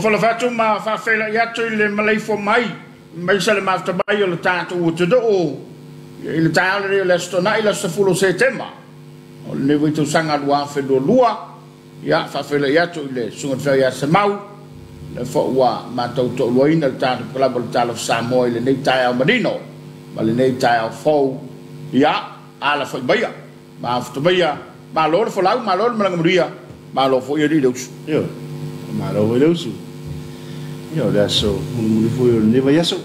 Faafalofa atu ma faafeiloai atu i le maleifua mai aemaise le mafuta mai o le tatou atunuu i le taeao lenei o le Aso Toonai, le aso 10 o Setema o lenei foi tausaga 2022. Ia, faafeiloai atu i le Susuga i le Feau ia Semau, lea foi ua matou toaluaina le tatou polokalame o le Talofa Samoa i lenei taeao manino ma lenei taeao fou. Ia, alafai maia, mafuta maia, malo le folau, malo le malaga manuia, malo foi alii le uso. Ioe, malo foi le uso. Ia, o le aso mulimuli foi o lenei vaiaso.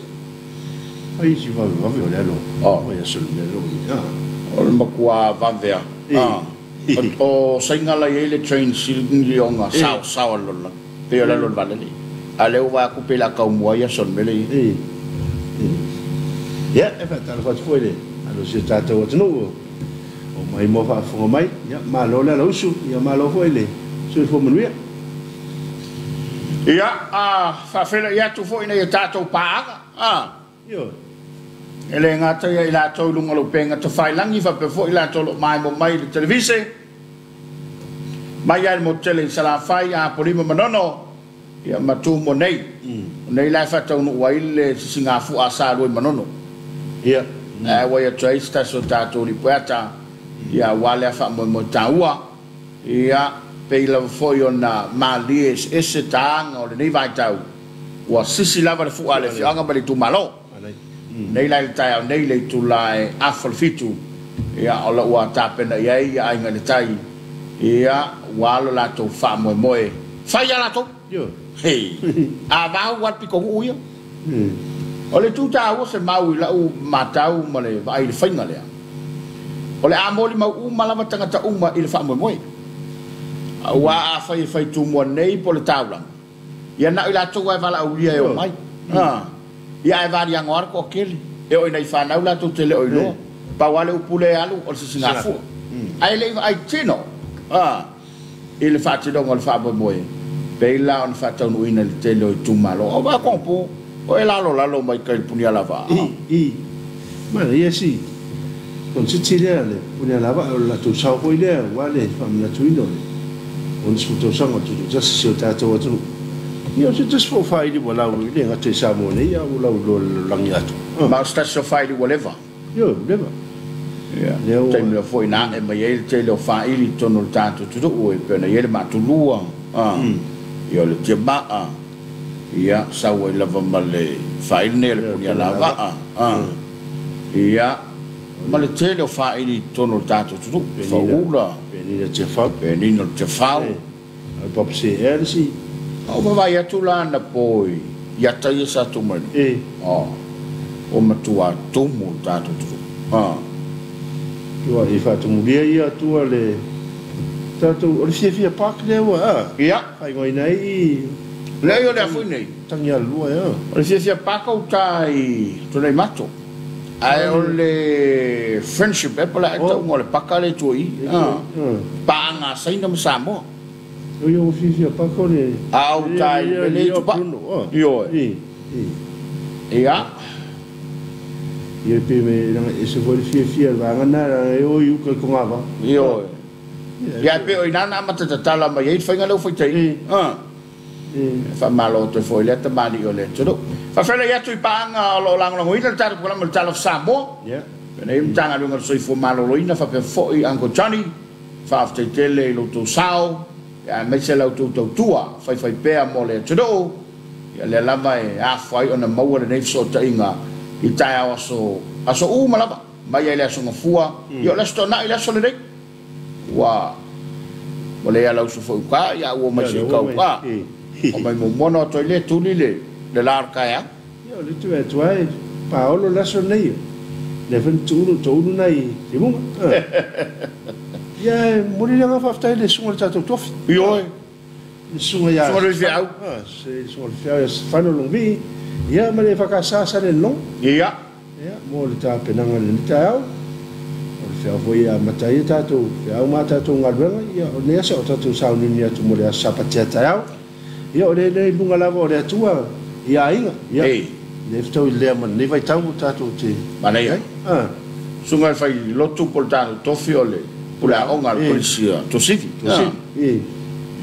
Ai si vavevave o le alo vaiaso le mea loo i a. O le matua vave a. O Saina la e i ai le train silioga saosaoa le lalolagi, pei o le alu o le vaalele. A o lea ua vaai atu pei o le a tau mua ai aso o le mea lea e i ai. Ia, e faatalofa atu foi i le alo o si o tatou atunuu o mai moa faafofoga mai. Ia, malo le alausu, ia malo foi le soifua manuia. Ia, a faafeiloai atu foi i nai a tatou paaga, a. Ioe. E le gata ia i latou i luga o le upega tafailagi, faapea foi i latou o lo o maemo mai i le televise, mai lava i le motu tele i Salafai, Apolima, Manono, ia ma Tumua nei. O nei la e faataunuu ai le sisigafua a Salua i Manono. Ia. Ae auai atu ai se tasi o tatou lipoeata, ia aua lea faamoemoe taua. Ia, pei lava foi ona malie eseese taga o lenei vaitau, ua sisi lava le fua a le afioaga ma le itumalo. Nei la i le taeao nei i le itula e afa o le fitu, ia, o lo ua tapena i ai ia Aiga i le Tai, ia, ua lo latou faamoemoe. Fai lava latou! Hei! A vau lava le pitonuu ia. O le itu taua se mau i lau matau ma le vaai i le faiga lea, o le a molimau uma lava tagata uma i le faamoemoe. Aua afai e fai Tumua nei po o le taulaga, ia na o i latou lava e valaaulia e omai. Ia ae valiago lava le toatele. E oo i nai fanau latou te le o iloa. Pau lava le upu lea e alu o le sisigafua. Ae le i vaai tino i le faatinoga o le faamoemoe, pei la ona faataunuuina i le tele o itumalo. O vaa kongpo, o e lalolalo mai kai le Punialavaa. I, manaia si koneseti lea le Punialavaa, o le latou sao foi lea aua le faamanatuina o le 60 tausaga o le tutoatasi si o tatou atunuu. Ia o se tasi foi o faili ua lau e le gata i Samoa nei a ua lauiloa i le lalolagi atoa. Ma o se tasi o faili ua leva. Ioe, ua leva. Ia, Lea ua. Taimi foi na ae mai ai le tele o faili i totonu o le tatou atunuu e pei ona i ai le Maatulua, ia o le Tiamaa, ia, sau ai lava ma le faili lenei o le Punialavaa, ia, ma le tele o faili i totonu o le tatou atunuu, Faula, Penina Tiafau. Penina o le Tiafau. O le papa se ea le si. A ua vaavaai atu la anapo i ata ia sa tuu mai nei. Ua matua tumu le tatou atunuu. Tua i faatumulia ia atua le tatou o le fiafia park lea ua faaigoaina ai i. Leai o le a foi nei. Tagialua ea. O le fiafia park o uta i Tuanaimato. Ae o le Friendship ea po o le a ea le tauga o le paka lea i tua i i. Paaga a Saina ma Samoa. O ia ua fiafia paka o le. A o uta i le mea lea i Tupa'a. Ioe. Ia. Ia pe me leaga e ese foi le fiafia o le vaega lena leaga e o i uka i Togavao. Ioe. Ia e pei o i ina na amata tatala mai ai le faiga lea ua fai tai. E faamalo atu ai foi i lea tamalii o le atunuu. Faafeiloai atu i paaga o lo o lagolagoina le tatou polokalame o le Talofa Samoa. Penei le Matagaluega o le Soifua Maloloina faapea foi Uncle Johnny. Faafetai tele i lo outou sao aemaise la outou tautua faifaipea mo le atunuu. Ia lea lava e afua ai ona maua lenei fesootaiga i taeao aso aso uma lava mai ai le Aso Gafua. Ia o le Aso Toonai le aso lenei. Ua ua le alausu foi uka, ia ua omai se i kau uka. Omai muamua ona o atu ai lea tuli le le la o le taeao. Ia o le tu atu ai paolo le aso nei o lea foi na tuulu toulu nai timuga. Ia e momoli le agaga faafetai i le susuga i le tatou tofi. Ioe. Le susuga ia Susuga Luifeau. Le susuga Luifeau ia Stefano Longvii ia ma le EFKS Salelologa. Ia. Ia, mo le tapenaga i lenei taeao, o le feau foi e amata ai a tatou feau ma a tatou galuega, ia, o lenei aso, o tatou sauniuni atu mo le aso Sapati a taeao. Ia, o le i luga lava o le Atua i aiga, ia, le fetaui lea ma lenei vaitau o tatou te Manaia. ai. A. Susuga i le Fai Lotu po o le tatou tofi o le Pule Aoga a le Kolisi a Tuasivi. Tuasivi, e.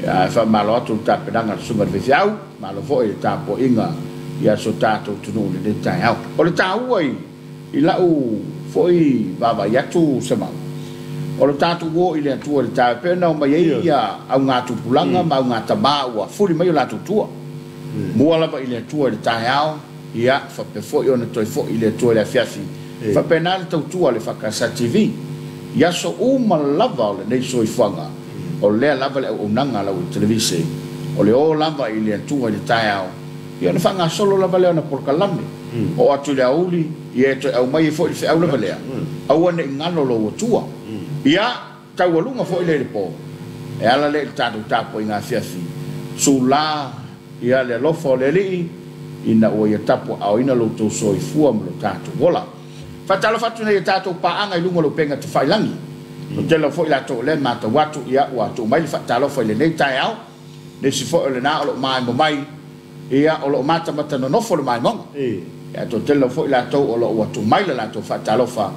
Ia e faamalo atu le tapenaga a le Susuga i le Faifeau, malo foi i le tapuaiga i so tatou atunuu i lenei taeao. O le taua i lau foi vaavaai atu Semau, o le tatou o i le Atua i le taeao, e pei ona omai ai ia augatupulaga ma augatama ua fuli mai o latou tua. Mua lava i le Atua i le taeao, ia faapea foi ona toe foi i le Atua i le afiafi. Faapena le tautua a le EFKS TV. I aso uma lava o lenei soifuaga, o lea lava le auaunaga a lau televise, o le o lava i le Atua i le taeao, ia ona faagasolo lava lea ona polokalame. Oo atu i le aoauli, ia e toe aumai ai foi le feau lava lea, aua ne i galo lou Atua. Ia taualuga foi lea i le po, e ala lea i le tatou tapuaiga afiafi, sula ia le alofa o le Alii, ina ua ia tapuaaoina lo outou soifua ma lo tatou ola. Faatalofa atu nei i tatou paaga i luga o le upega tafailagi. O tele foi latou o lea matau atu, ia ua tuu mai le faatalofa i lenei taeao. Nisi foi o lena o loo maemo mai, ia o loo matamata nonofo le maemoga. Ia toatele foi latou o loo ua tuu mai le latou faatalofa,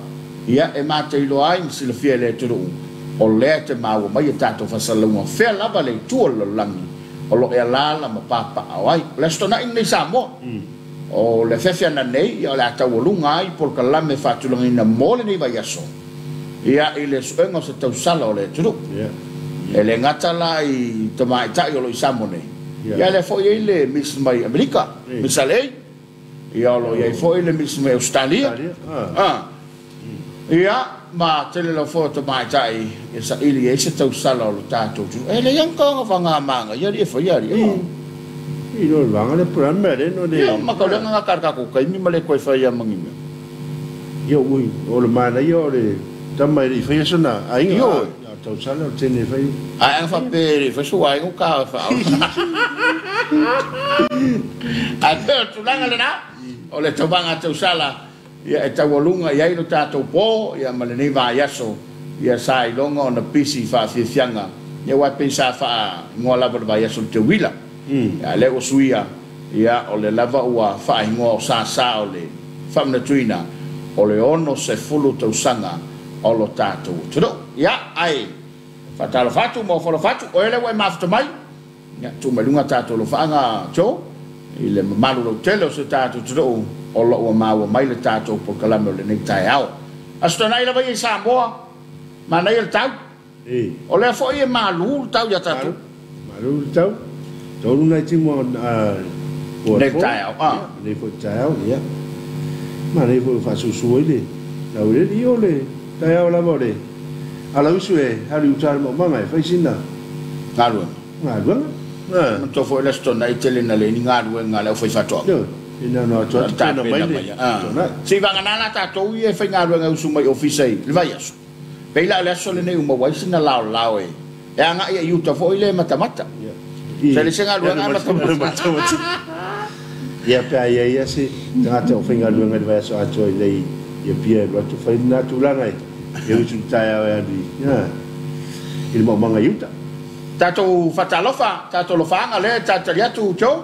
ia e matailoa ai ma silafia e le atunuu, o lea e te maua mai e tatou faasalaluga fea lava le itu o le lalolagi o loo e alaala ma papaao ai. O le Aso Toonai lenei Samoa. O le afiafi ana nei, ia o le a taualuga ai polokalame faatulagaina mo lenei vaiaso, ia i le suega o se tausala o le atunuu. E le gata la i tamaitai o loo i Samoa nei, ia lea foi ai le misi mai Amerika, Miss LA, ia o loo i ai foi le misi mai Australia. Ia ma tele lau foi o tamaitai e saili ai se tausala o lo tatou atunuu. E le ianga whanga ia li e whai ari. I lo vanga le programa le no le. Ia makalenga nga ka ko kaimi ma le koe whai a mangina. Ia ui o le mana ia o le tama i whai asona ainga. Io tausala o tene whai. Ai anga whapere whai su ai ka wha. A te tulaga lena o le tauvaga tausala ia e taualuga i ai lo tatou po ia ma lenei vaiaso ia sa iloga ona pisi faafiafiaga ia uae pei sa faaigoa lava le vaiaso le teuila. Ia lea ua suia ia o le lava ua faaigoa o sāsā o le faamanatuina o le 60 tausaga o lo tatou atunuu. Ia ai faatalofa atu ma ofolofa atu o ele ua e mafuta mai ia tuu mai luga tatou lofaaga Joe i le mamalu lautele o se tatou atunuu o loo ua maua mai le tatou polokalame o lenei taeao. Aso Toonai lava ia i Samoa, manaia le tau. O lea foi e malu le tau ia tatou. Malu le tau. Tolu nai timu nei taeao. Nei foi taeao, ia. Ma nei foi faasusu ai le lauelele. Ia o le taeao lava o le alausu e alu i uta le maumaga e fai sina galuega. Galuega. Mantua foi le Aso Toonai tele na le ni galuega le aufai faatoaga. Ina no atu atu pena mai le. Se i vagana la tatou ia e fai galuega usu mai ofisa i le vaiaso. Pei la o le aso lenei uma uai sina laolao e agai i uta foi le matamata. Se le se galuega matamata. Ia pe ai ia se tagata o fai galuega i le vaiaso atoa i lei ia pia e atu fai na tulaga e usu taeao e alu i le maumaga i uta. Tatou faatalofa, tatou lofaaga lea tatali atu Joe.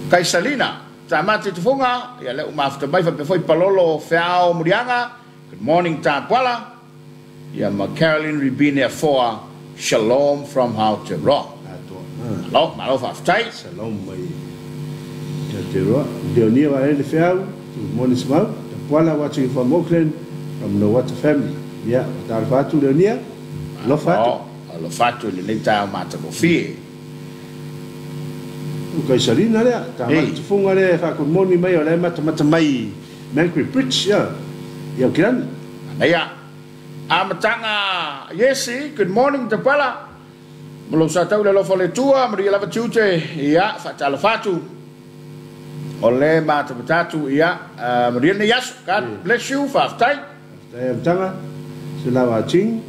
Kaisalina, Tamati Tufunga, ia le umafuta mai faapea foi Palolo Feao Muliaga. Good morning Tapuala. Ia ma Caroline Ribine Afoa, Shalom from Aotearoa. Malo, malo faafetai. Shalom mai Aotearoa. Leonia Vaele Feau, good morning Smau. Tapuala watching from Auckland, from Nowata family. Ia, faatalofa atu Leonia. Alofa atu. Alofa atu i lenei taeao matagofie. O Kaisalina lea, Tamati Tufunga lea e faakulumoni mai o lea matamata mai Mancree Bridge, ia, i Aukilani. Anaia, amataga Iesi, good morning Tapuala. Ma lou satau le alofa o le Atua, manuia lava tiute, ia, faatalofa atu. O le matamata atu, ia, manuia lenei aso. God bless you, faafetai. Faafetai amataga, se lau a ting.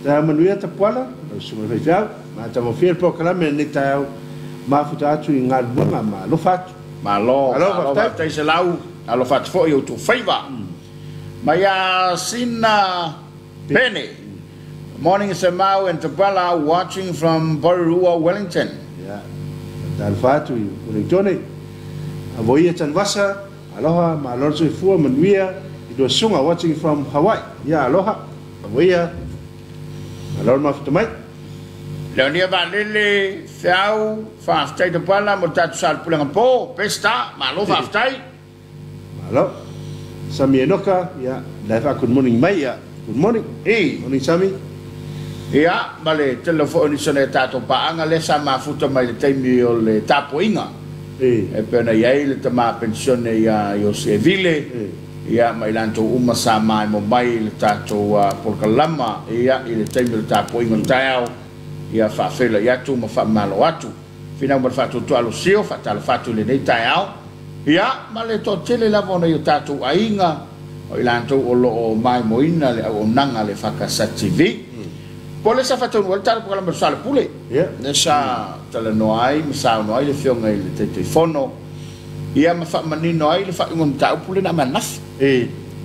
Taeao manuia Tapuala, lau susuga i le faifeau. Matagofie le polokalame lenei taeao, mafuta atu i galuega ma alofa atu. Malo, malo faafetai se lau, alofa atu foi i outou faiva. Mai ia Sina Pene. Morning Semau and Tapuala watching from Porirua, Wellington. Ia, faatalofa atu i Wellingtone. Avoia Tanvasa, aloha, malo le soifua, manuia i lua susuga watching from Hawaii. Ia, aloha, avoia, malo le mafuta mai. Leonia Vaalele, Feau, faafetai Tapuala mo le tatou salepulega po, Peseta, malo faafetai. Malo. Sami Enoka, ia, la e faa good morning mai, ia. Good morning. I. Morning Sami. Ia, ma le tele foi o nisi o nai a tatou paaga lea sa mafuta mai le taimi o le tapuaiga. E. E pei ona i ai le tama penisione ia Iosi Evile, ia ma i latou uma sa maemo mai i le tatou polokalama, ia, i le taimi o le tapuaiga o le taeao, ia faafeiloai atu ma faamalo atu. Finau ma le faatuatua alosio, faatalofa atu i lenei taeao, ia, ma le toatele lava o nai o tatou aiga, o i latou o lo o maimoina le auaunaga a le EFKS TV. Po o le sa faataunuu ai le tatou polokalame o le Soalepule, lea sa talanoa ai ma saunoa ai le Afioga i le Taitaifono, ia ma faamanino ai le faaiuga o le mataupu lea na aumai ananafi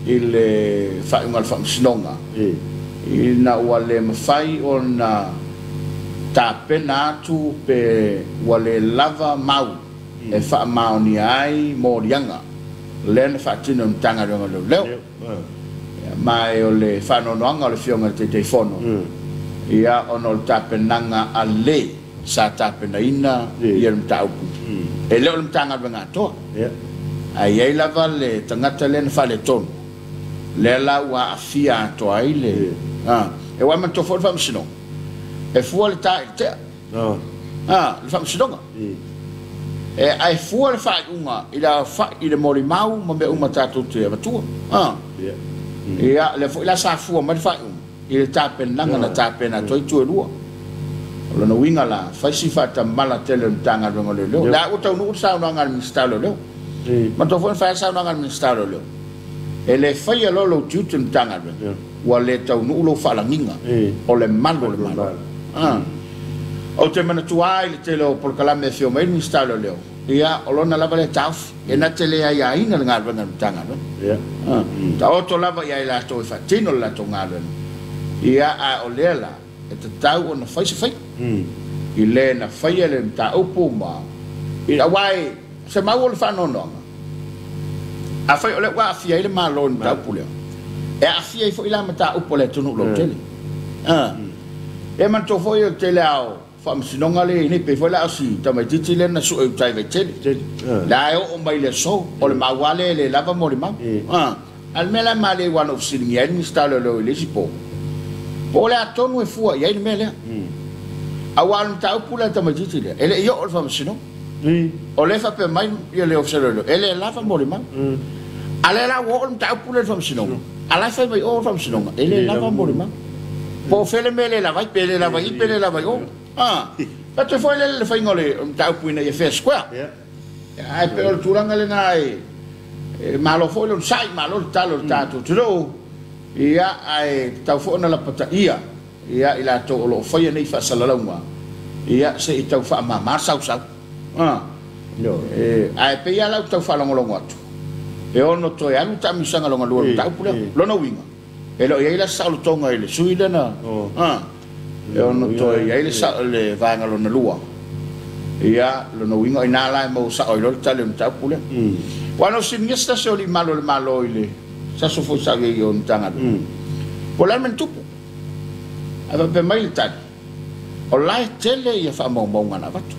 i le faaiuga a le Faamasinoga, ina ua le mafai ona tapena atu pe ua le lava mau e faamaonia ai moliaga lea na faatino e le Matagaluega o Leoleo. Ma e o le faanoanoaga o le Afioga i le Taitaifono, ia, ona o le tapenaga a le sa tapenaina ia le mataupu, e le o le Matagaluega atoa, ae i ai lava le tagata lea na faaletonu, lea la ua aafia atoa ai le e ua manatua foi le Faamasinoga, e fua le ta i le tea, le Faamasinoga, ae fua le faaiuga i le aofai i le molimau ma mea uma tatou te avatua. Ia, lea foi la sa fua mai le faaiuga i le tapenaga na tapena atu ai itu e lua. O lona uiga la, fai si faatamala tele o le Matagaluega o Leoleo. Lea ua taunuu le saunoaga a le Minisita o Leoleo. Manatua foi na fai le saunoaga a le Minisita o Leoleo, e le faia loa lou tiute i le Matagaluega, ua le taunuu lou faalagiga o le malu o le Malo. Ou te manatua ai le tele o polokalame e afio mai le Minisita o Leoleo, ia, o lona lava lea taofi, e na te le aiaina le galuega a le Matagaluega. Taoto lava ia i latou e faatino le latou galuega, ia, a o lea la, e tatau ona fai se faiga i le na faia le mataupu ma i aua e se mau o le faanoanoaga. Afai o lea ua aafia ai le Malo i le mataupu lea, e aafia ai foi la mataupu a le atunuu lautele. E manatua foi o le tele lava o faamasinoga lea e i ai nei, pei foi la o si tamaitiiti lea na sue uta i Vaitele, la e oo mai le aso, o le mau lava lea e le lava molimau. A o le mea la e malie ua na ou fesiligia ai le Minisita o Leoleo i le isi po, po o le a tonu e fua i ai le mea lea. Aua o le mataupu lea a le tamaitiiti lea, e le i oo i le faamasinoga. O lea e faapea mai le Ofisa o Leoleo, e le lava molimau. A lea la ua oo le mataupu lea i le faamasinoga, a la e fai mai o le faamasinoga, e le lava molimau. Po o fea le mea e le lava ai, pe le lava i i, pe le lava i o. Faapea foi lea le faiga o le mataupu ina ia fair square. Ae pei o le tulaga lena e malo foi le onosai, malo le talo i le tatou atunuu, ia, ae tatau foi ona lapataia, ia, i latou o lo o faia nei faasalalauga, ia, se i tau faamama le sausau. Ae pei lava la ou tau faalogologo atu, e ono toe alu le taamilosaga lona lua i le mataupu lea. Lona uiga, e le o i ai la se saolotoga i le sui lea na, e ono toe i ai le vaega lona lua. Ia, lona uiga o i ina la e maua sao ai loa le tali o le mataupu lea. Aua na ou fesiligia se tasi o alii malu o le Malo i le se aso foi sa ou i ai i o i le Matagaluega, po o le a le mea na tupu. Ae faapea mai le tali, o la e tele ia faamaumauga na avatu.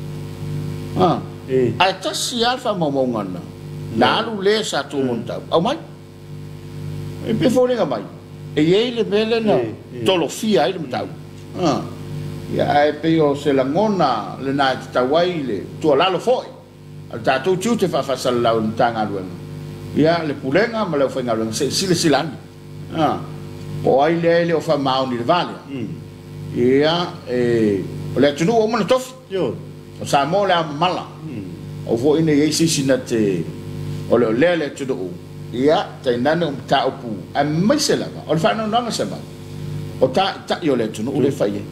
Ae tasi lava le faamaumauga na alu le sa tu mo le mataupu, aumai. E pei e foliga mai, e i ai le mea lea na tolofia ai le mataupu. Ia, ae pei o se lagona lena e tatau ai le tuualalo foi a le tatou tiute faafaasalalau i le Matagaluega, ia, le Pulega ma le aufaigaluega, se i silasila ane. Po o ai lea e le o faamaoni i le va lea. Ia, e, o le atunuu ua uma ona tofi. O Samoa o le ao mamala. Aua foi ne i ai se isi na te oleolea le atunuu, ia, tainane o mataupu, aemaise lava o le faanoanoaga se mau, o taitai o le atunuu lea e fai ai.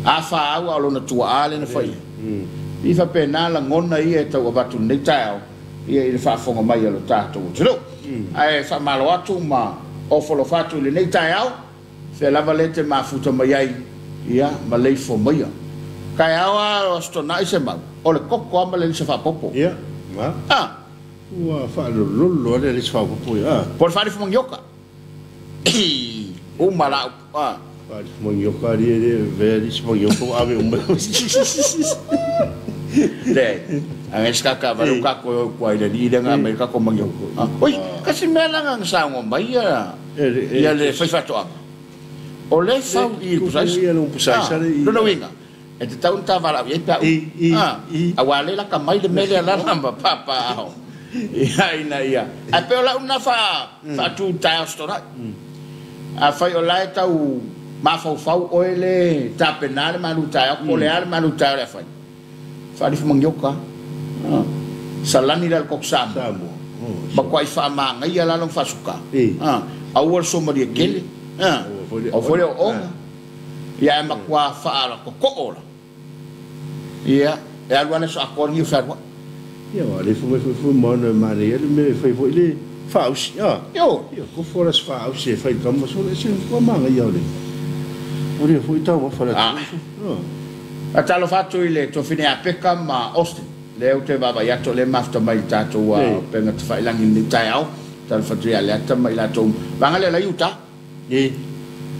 A fa au a o lona tuaa lea na fai ai. I faapena lagona ia e tau avatu i lenei taeao, ia, i le faafofoga mai a lo tatou atunuu. Ae faamalo atu ma ofo atu i lenei taeao, fea lava lea te mafuta mai ai, ia, ma leifo maia. Taeao a o Aso Toonai se mau, o le koko lava ma le alisa faapopo. Ia, ma. Ua faalololo le alisa faapopo ia. Po o le faalifo manioka. Uma la upu. Manioka ali le veli si manioka ave uma. Le, a ska ka va ka ko ko ile ni le nga me ka ko manioka. Oi, kasi me la nga sa ngo mai ya. Ia le fai fatoaga. O le fau i pusai. Ia le pusai sa le. Lona uiga. E te tau ta vala i pa. Aua le la ka mai le mele la la ma papa ao. Ia ina ia. A pe o la una fa fa tu ta stora. A fai o la tau mafaufau oe le tapena le malu taeao po o le a le malu taeao le afai. Faalifu manioka. Salani la le koko Samoa. Makuai faamagaia la lona faasuka. Aua le somalia tele. Aua foi le ooga. Ia e makuā faalakokoo la. Ia, e alu lava le aso atoa lenei o fealuai. Ia, ua le fai foi foi ma ona e manaia le mea e fai foi le faausi. Ioe. Ia, kofo la se faausi e fai i le kama sola, e se matua manaia o le o lea foi taumafa le atunuu. Faatalofa atu i le Tofine ia Peka ma Austin, lea ou te vaavaai atu o lea e mafuta mai i le tatou upega tafailagi i lenei taeao. Talofa atu ia Leata ma i latou uma. Vaega lea la i uta.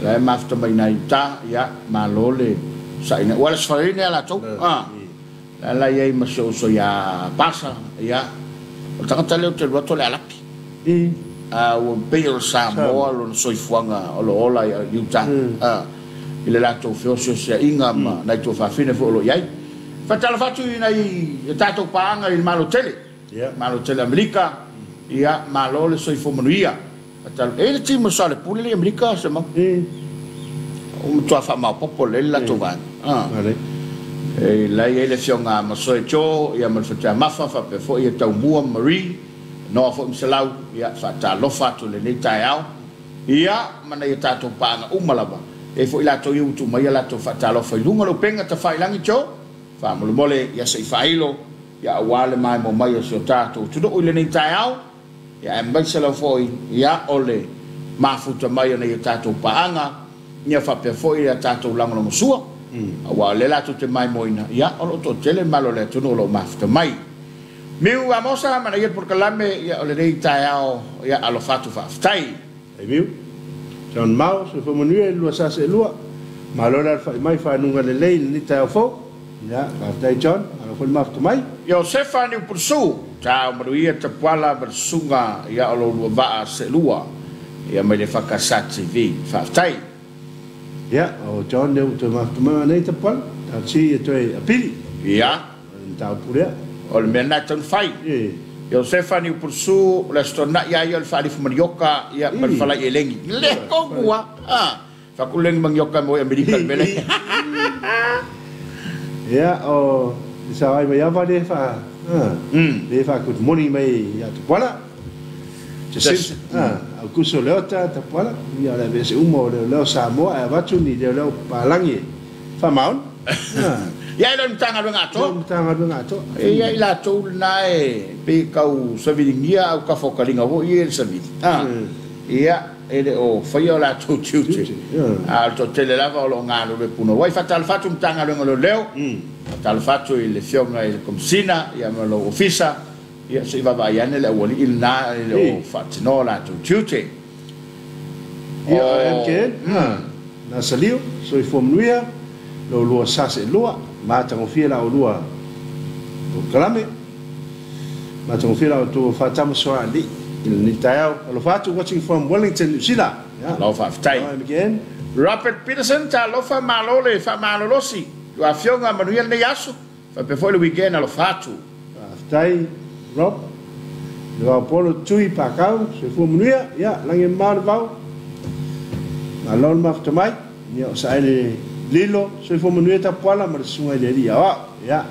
La e mafuta mai i uta, ia, malo le saina. Ua le sefaleina ia latou. La la i ai ma si ou uso ia Pasa, ia. O le tagata lea ou te alu atu o le Alapi. Ua pei o le Samoa lona soifuaga o lo o ola i uta. I le latou feoseoseaiga ma nai tuafafine foi o lo o i ai. Faatalofa atu i nai a tatou paaga i le Malo tele, Malo tele Amerika, ia, malo le soifua manuia. Faatalofa. E i ai le team o Soalepule le i Amerika, Semau? Ua matua faamaopoopo lelei le latou vaega. E la e i ai le afioga a Masoe Joe, ia ma le Fatiamafa, faapea foi ia Taumua ma Marie, Noa foi ma Selau, ia, faatalofa atu i lenei taeao. Ia, ma nai a tatou paaga uma lava. E i ai foi latou ia ua tuu mai a latou faatalofa i luga o le upega tafailagi Joe, faamolemole, ia se i faailo, ia aua le maimoa mai o si o tatou atunuu i lenei taeao, ia aemaise lava foi, ia, o le mafuta mai o nai a tatou paaga, ia faapea foi a tatou lagolagosua, aua o lea latou te maimoaina, ia, o lo o toatele le malo o le atunuu o lo o mafuta mai. Miu Amosa, manaia le polokalame, ia, o lenei taeao, ia, alofa atu faafetai. Ai Miu. John Mao, soifua manuia i le lua sa seelua. Malo le alafai mai fanuga lelei i lenei taeao fou. Ia, faafetai John, malo foi le mafuta mai. Iosefa Niupulusu, tao manuia Tapuala ma le susuga, ia, o lo lua vaa seelua, ia, mai le FKS TV. Faafetai. Ia, o John lea ua toe mafuta mai ma nei Tapuala, talosia ia toe apili. Ia. O le mataupu lea. O le mea lena e tatau ona fai. Iosefa Niupulusu, o le Aso Toonai lava ia o le faalifu manioka, ia, ma le falai elegi. Le tonu lava. Faaku legi manioka e maua i Amerika i le mea lea. Ia, o le sao ai mai ava lea fa, lea fa good morning mai ia Tapuala. Jacinta, Aukuso Leota, Tapuala, ia o le aveese uma o leoleo Samoa ae avatu ni leoleo papalagi e faamaoni. Ia e le o le Matagaluega atoa. Le o le Matagaluega atoa. E i ai latou lena e pei e tau saviligia au kafa o kaliga foi ia i le savili. Ia, e le o faia o latou tiute. A o le toatele lava o lo o galulue punouai. Faatalofa atu i le Matagaluega o Leoleo, faatalofa atu i le Afioga i le Komesina, ia, ma lou ofisa, ia, se i vaavaai ane le aualii lena e le o faatinoa o latou tiute. Ia, o MKN, na Salio, soifua manuia, lo lua sa seelua, matagofie la oulua polokalame, matagofie la outou faatamasoalii i lenei taeao. Alofa atu, watching from Wellington, New Zealand. Ia. Malo faafetai. MKN. Robert Peterson, talofa, malo le faamalolosi. Ua afioga manuia lenei aso, faapea foi le weekend, alofa atu. Faafetai, Rob. Le vao polo tui pakau, soifua manuia, ia, lagi e mamao le vao. Malo le mafuta mai, ia, o saele lilo, soifua manuia Tapuala ma le susuga i le alii aoao. Ia.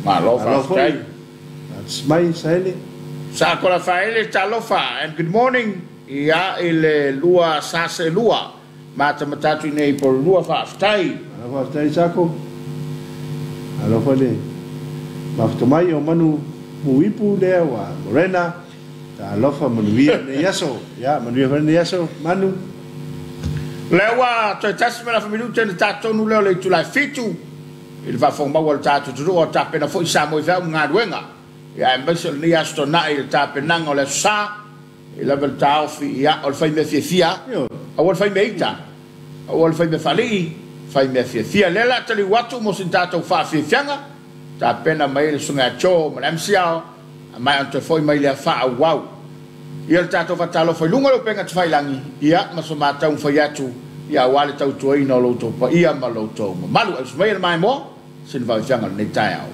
Malo Malo foi. faafetai. Faatasi mai Saele. Sakola Faele, talofa and good morning, ia, i le lua sa seelua matamata atu i nei Pololua, faafetai. Malo faafetai Sako. Malo foi le mafuta mai o manu muipu lea ua Morena. Talofa manuia lenei aso. Ia, manuia foi lenei aso, Manu. Lea ua toe tasi ma le afa minute ona tatonu lea o le itula e 7 i le faafofoga o le tatou atunuu o tapena foi Samoa i feau ma galuega. Ia, aemaise o lenei Aso Toonai i le tapenaga o le Aso Sa, i lava le taofi, ia, o le fai mea fiafia, aua le fai mea ita. Aua le faimea faalii, faimea fiafia. Lea la taliu atu mo sin tatou faafiafiaga, tapena mai le susuga ia Joe ma le MCL, mai ona toe foi mai lea faaauau. Ia le tatou faatalofa i luga o le upega tafailagi, ia ma so matou fai atu, ia aua le tautuaina o lo outou paia ma lo outou mamalu. Ausi mai le maimoa, sina faafiafiaga o lenei taeao.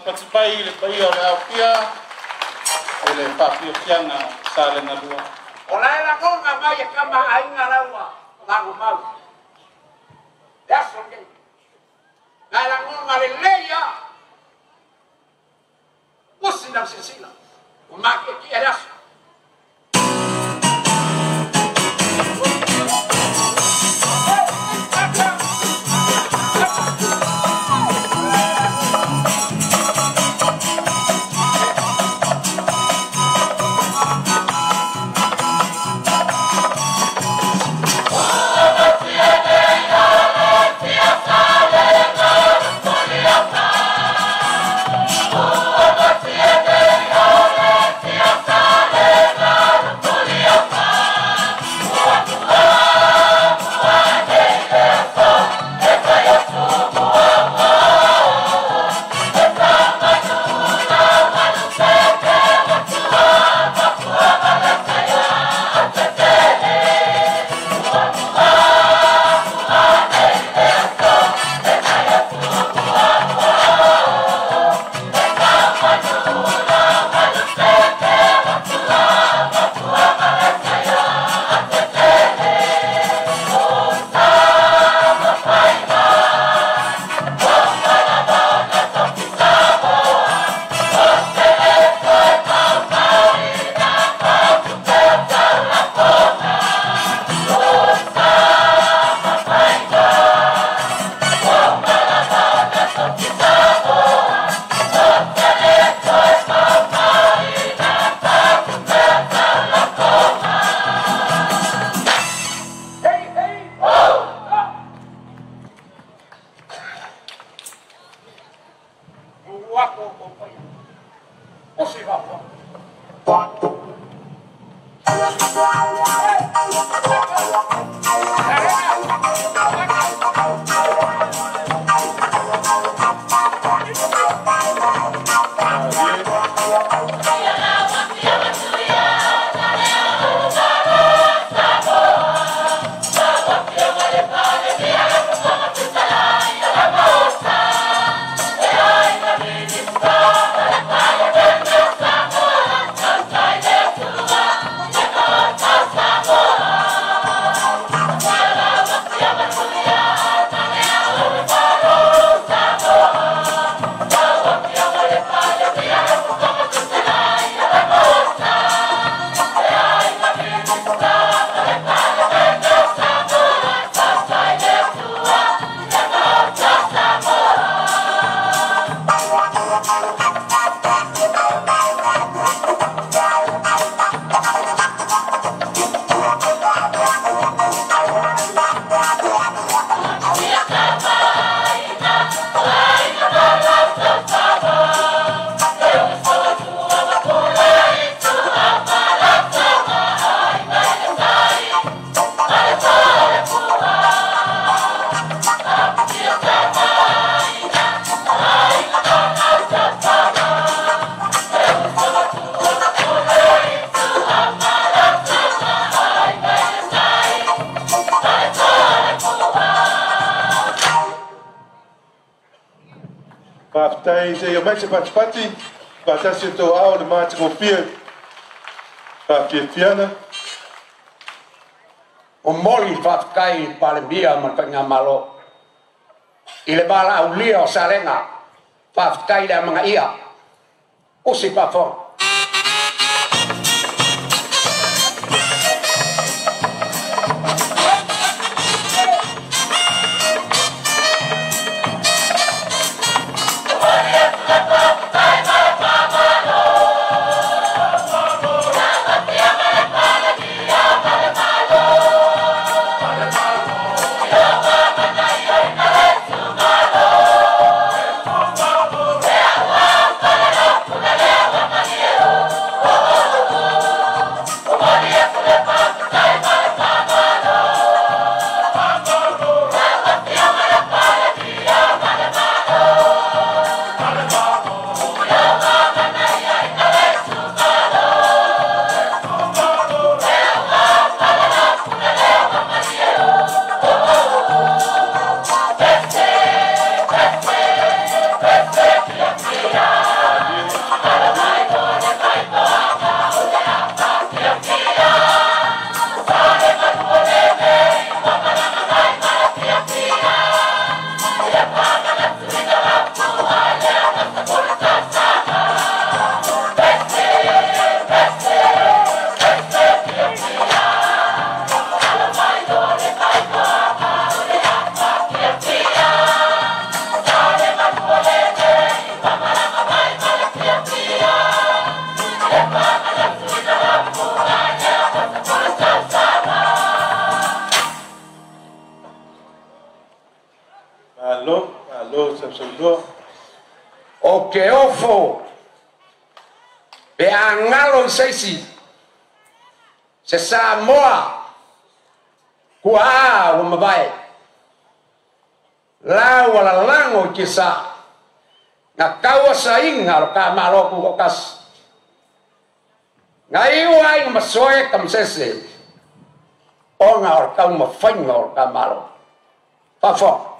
Pati mai le paia o le aofia e le faafiafiaga sa le galua. O lae lagoga mai e kama aiga laua lago mau. Le aso lenei. Lae lagoga lelei a. Usi na silasila. O makiekie le aso. Yeah. Faafetai seia mai se patipati faatasi o tou aao le matagofie faafiafiaga. Momoli faafetai i le Palemia ma le Faigamalo i le valaaulia o Salega. Faafetai le amagaia. Usi faafofoga. O ke ofo pe a galo i seisi se Samoa kua a ua mavae lau alalago i kisa na kaua saiga o lo kamalo ku o kasi na iu ai ma soe kamasese ona o le taumafaiga o le kamalo faafofoga.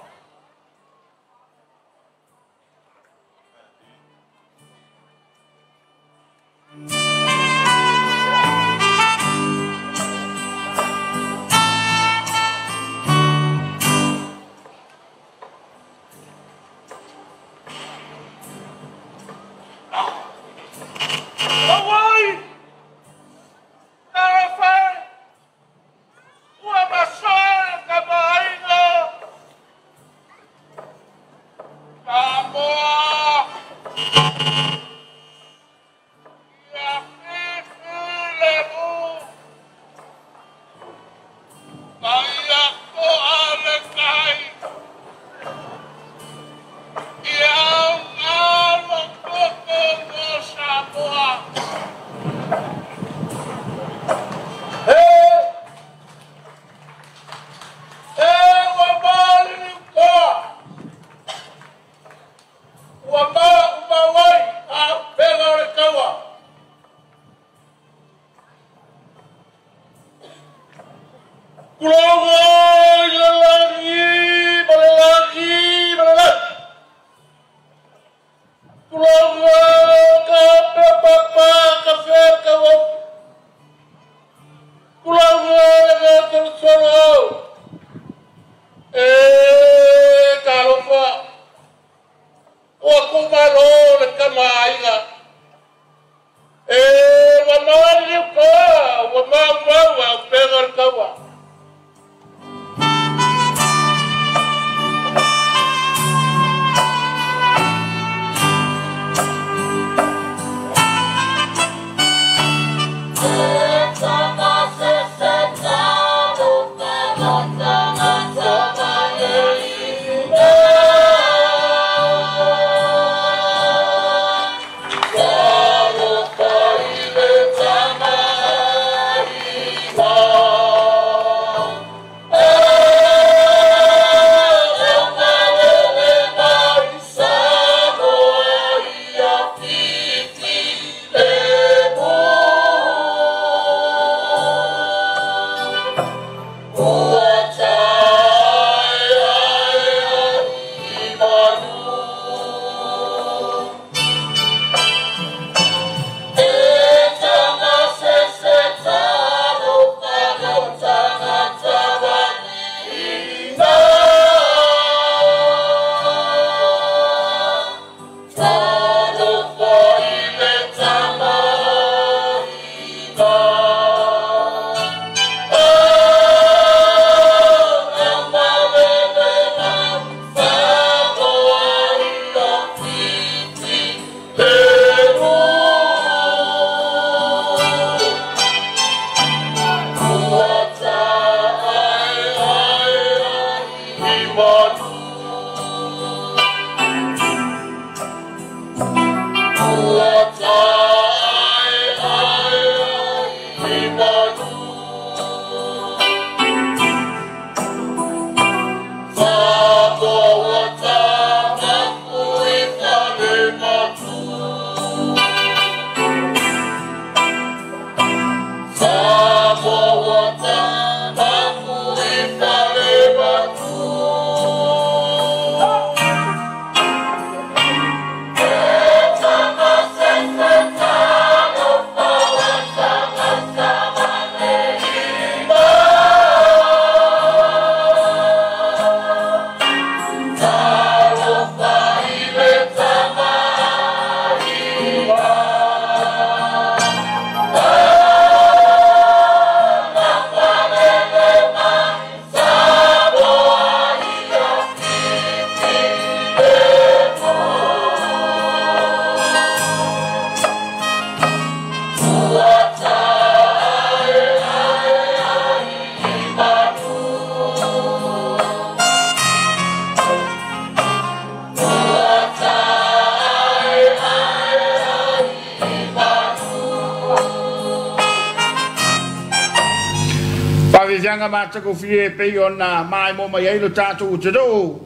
Saunoaga matagofie e pei ona maimoa mai ai lo tatou atunuu,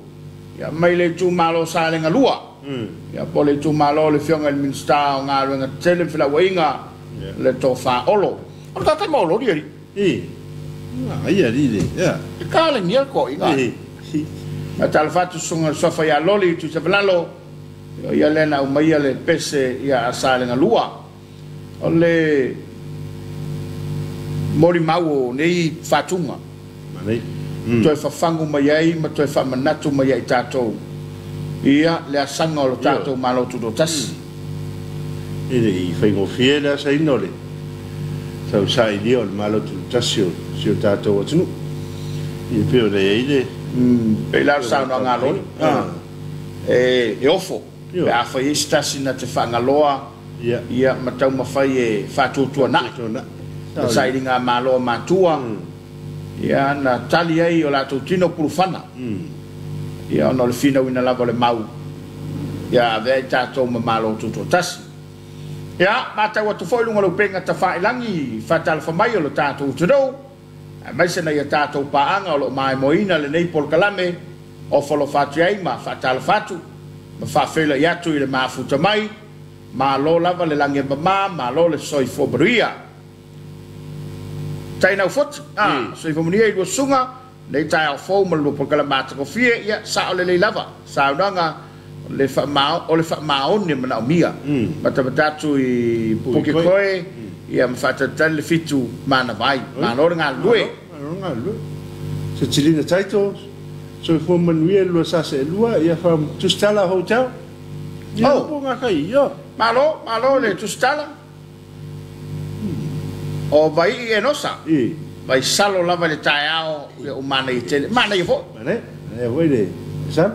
ia mai le itumalo Salega 2. Ia po o le itumalo o le Afioga i le Minisita o Galuega Tetele ma Felauaiga, le Tofa Olo. O le tatai maololi alii. E. Ai alii le. Ia. E kalagia le toaiga. E. Faatalofa atu susuga i le Suafa ia Loli Tuisavalalo, ia lea na aumaia le pese ia a Salega 2. O le molimau o nei fatuga toe fafagu mai ai ma toe faamanatu mai ai tatou ia le asaga o lo tatou Malo Tutoatasi. E le i faigofie le asaina o le tausailia o le Malo Tutoatasi o si o tatou atunuu. Ia pei ona i ai le Pei la o le saunoaga a Loli, e ofo pe a fai ai se tasi na te faagaloa ia ma taumafai e faatuatuanai le sailiga malo a matua, ia na tali ai o latou tino pulufana, ia ona o le finauina lava o le mau ia avea ai tatou ma Malo Tutoatasi. Ia matau atu foi luga o le upega tafailagi faatalofa mai o lo tatou atunuu, aemaise nai a tatou paaga o lo o maimoaina lenei polokalame, ofo alofa atu ai ma faatalofa atu ma faafeiloai atu i le mafuta mai. Malo lava le lagi e mama, malo le soifua manuia. Tainau foti, soifua manuia i lua susuga, nei taeao fou ma le lua polokalame matagofie, ia sao lelei lava saunoaga o le faamaoni e manaomia. Matamata atu i Pukekohe, ia ma faatalitali le 7 manava ai. Malo le galulue. Malo le galulue. Setilina Taito, soifua manuia i le 2022, ia from Tusitala Hotel. Ia po ngā kai, ia. Malo, malo le Tusitala. O vai i Enosa. Vai salo lava le taeao ia o manaia tele. Manaia foi. Manaia, manaia foi le salo.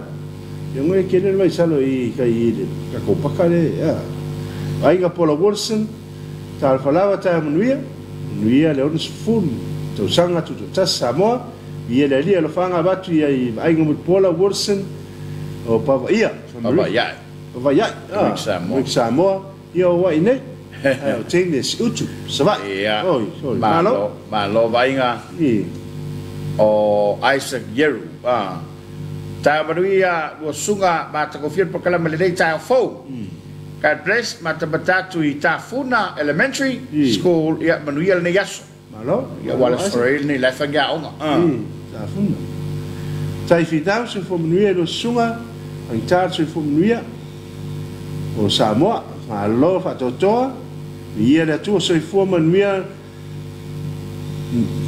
Ia ngoe kele le vai salo i kai i le kako paka le, ia. Aiga Paula Wilson, talofa lava taeao manuia, manuia le 60 tausaga tutoatasi Samoa, ia le alia alofaga avatu ia i Aiga Mulipola Wilson o Pavaia. Pavaia. Pavaia. Rick Samoa. Rick Samoa. Ia o wai nei. O teine si utu, Savaii. Ia. Oi, oi. Malo, malo vaiga. O Isaac Yeru. Taeao manuia lua susuga matagofie le polokalame lenei taeao fou. God bless, matamata atu i Tafuna Elementary School, ia manuia lenei aso. Malo. Ia wala sore lenei le whangia aoga. Tafuna. Tai whitau soifua manuia i lua susuga, angita le soifua manuia o Samoa. Malo faatoatoa, ia le Atua soifua manuia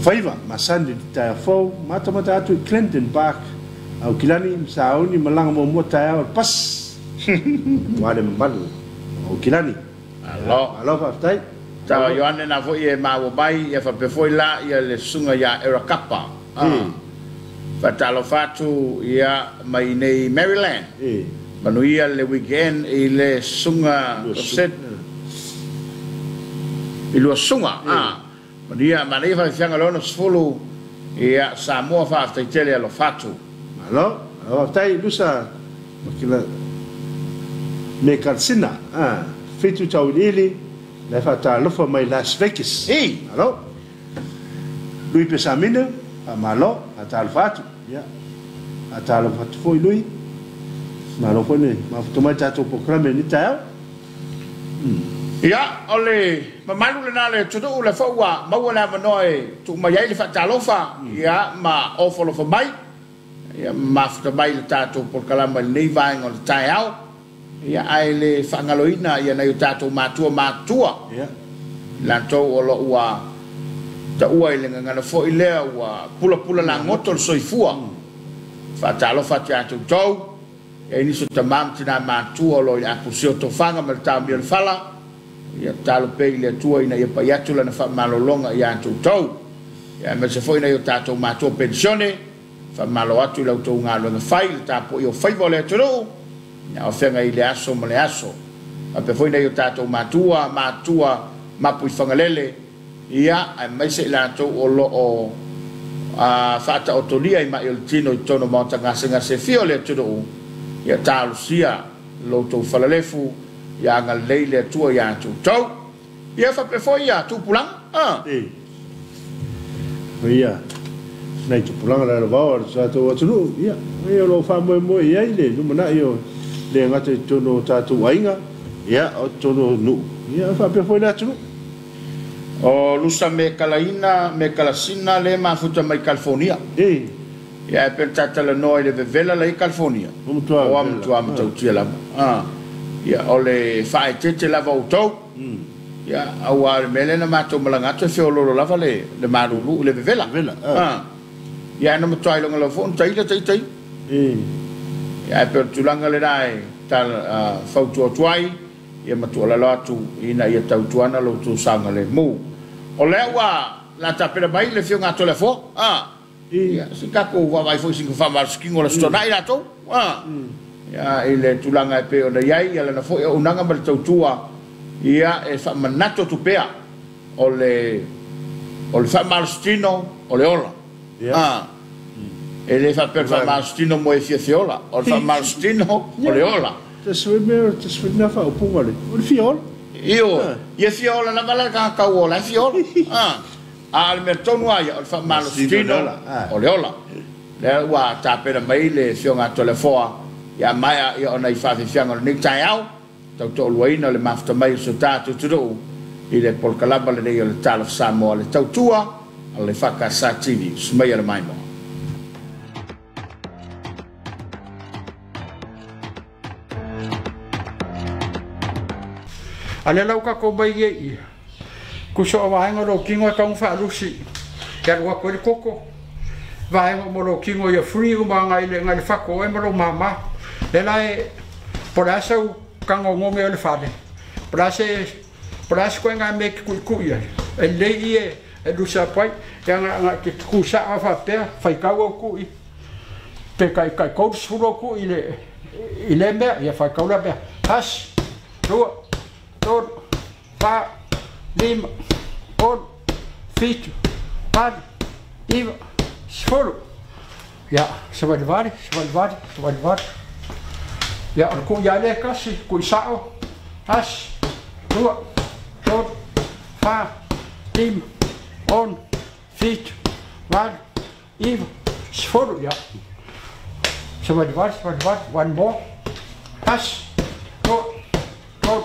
faiva masani le taeao fou, matamata atu i Clinton Park, Aukilani, Sauni, malaga muamua taeao o le pas. Ua le mamalu Aukilani. Malo. Malo faafetai. Tau Ioane na foi e maua mai, ia faapea foi la ia le susuga ia Erakapa. Faatalofa atu ia mai nei Maryland. Manuia le weekend i le susuga Set i lua susuga. Manuia manaia faafiafiaga le 60 ia Samoa faafetai tele alofa atu. Malo, malo faafetai Lusa Makila me Karsina. 7 tauiliili le faatalofa mai Las Vegas. Malo. Lui Pesamina, malo, faatalofa atu. Ia. Faatalofa atu foi Lui. Malo foi le mafuta mai tatou polokalame ni taeao. Ia, o le mamalu lena le atunuu le foi ua maua le avanoa e tuu mai ai le faatalofa, ia ma ofo alofa mai, ia mafuta mai le tatou polokalame i lenei vaega o le taeao. Ia ae le faagaloina ia nai o tatou matua matua. Latou o lo ua taua i le gagana foi lea ua pulapula lagoto le soifua. Faatalofa atu ia outou. Ia nisi o tamā ma tinā matua o lo o i le apulusia o tofaga ma le taomia o le fala. Ia tatalo pea i le Atua ina ia pai atu lana faamalologa ia outou. Ia aemaise foi nai o tatou matua penisione. Faamalo atu i la outou galuega fai, le tapuai o faiva o le atunuu, ia afeagai i le aso ma le aso. Faapea foi nai o tatou matua, matua mapu i Fagalele, ia aemaise i latou o lo o faataotolia i mai o le tino i totonu o maota gasegase e fia o le atunuu, ia talosia lo outou falalefu, ia agalelei le Atua ia outou. Ia faapea foi ia tupulaga. Ia. Nai tupulaga lalovaoa o le tatou atunuu, ia, o lo o faamoemoe i ai le lumanai o le gata i totonu o tatou aiga, ia, o totonu o nuu, ia, faapea foi le atunuu. O lusa me kalaina me kalasina le mafuta mai California. Ia e pe tatalanoa i le vevela la i California. O amatua matautia lava. Ia o le faaetete lava outou. Ia aua le mea lea na matou malaga atu e feololo lava le malulu i le vevela. Ia na matua iloga lava foi ona taila taitai. Ia e pe o le tulaga lena e fautua atu ai, ia matualalo atu ina ia tautuana lo outou saogalemu. O lea ua la tapena mai le afioga a Toleafoa. Ia se tatou vaavaai foi i sina faamalositino o le Aso Toonai latou. Ia i le tulaga e pei ona i ai ia lana foi auaunaga ma le tautua, ia e faamanatu atu pea o le faamalositino o le ola. E le faapea le faamalositino mo e fiafiola, o le faamalositino o le ola. Te na faaupuga le o le fia ola. Io, ia fia ola lava la tagata tau ola e fia ola. A o le mea tonu lava ia o le faamalositino o le ola. Lea ua tapena mai le afioga a Toleafoa ia maea ia ona i faafiafiaga o lenei taeao tautoaluaina o le mafuta mai o so tatou atunuu i le polokalama lenei o le Talofa Samoa, le tautua a le EFKS TV. Sumaia le maimoa. A le lau tatou mai ia kuso o vaega lo kingo e kaunga faalusi ke alu atu ai le koko vaega mo lo kingo ia free uma ngai le fako e ma lo mama le la e po le asa u kagogoge o le fale po le ase koe me ke kuʻikuʻi ai e lelei ie e lusi atu ai ia nga ke kusaʻa faapea faitau au kuʻi pe kai 30 au kuʻi i le mea ia faitau lea mea 1 2 3 4 5 6 7 8 9 10. Ia savalivali savalivali savalivali. Ia o le kuʻi a lea kasi kuʻi saʻo 1 2 3 4 5 6 7 8 9 10. Ia savalivali savalivali. One more. 1 2 3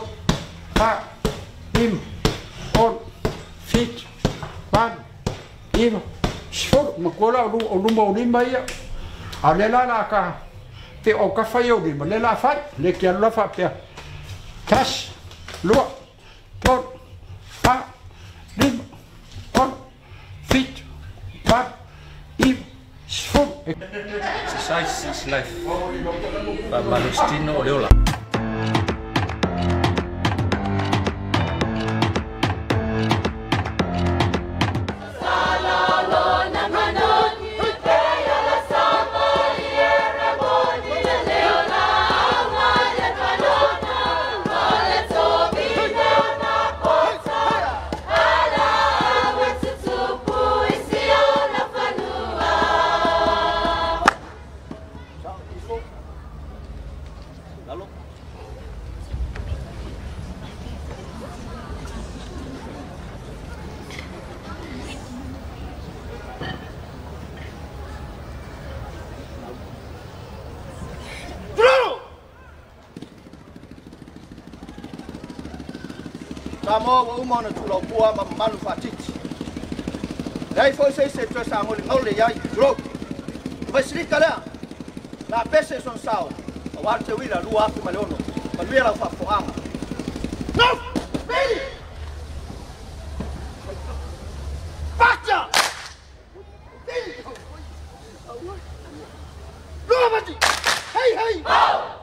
4 5 6 7 8 9 10. Ma kola o luma o lima ia. A le la la ka pe o ka fai o lima le la fai le ke alu la faapea 1 2 3 4 5 6 7 8 9 10. Exercise is life. Faamalositino o le ola. Samoa ua uma ona tulaupua ma mamalu faatiti. Leai foi se isi e toe sagolegole i ai, tulou. O vaisilika lea, la pese i sona sao, auā le teuila 2006, manuia lau faafofogaga. No! Pili! Pacha! Pili! Lua mati! Hei, hei! Ho!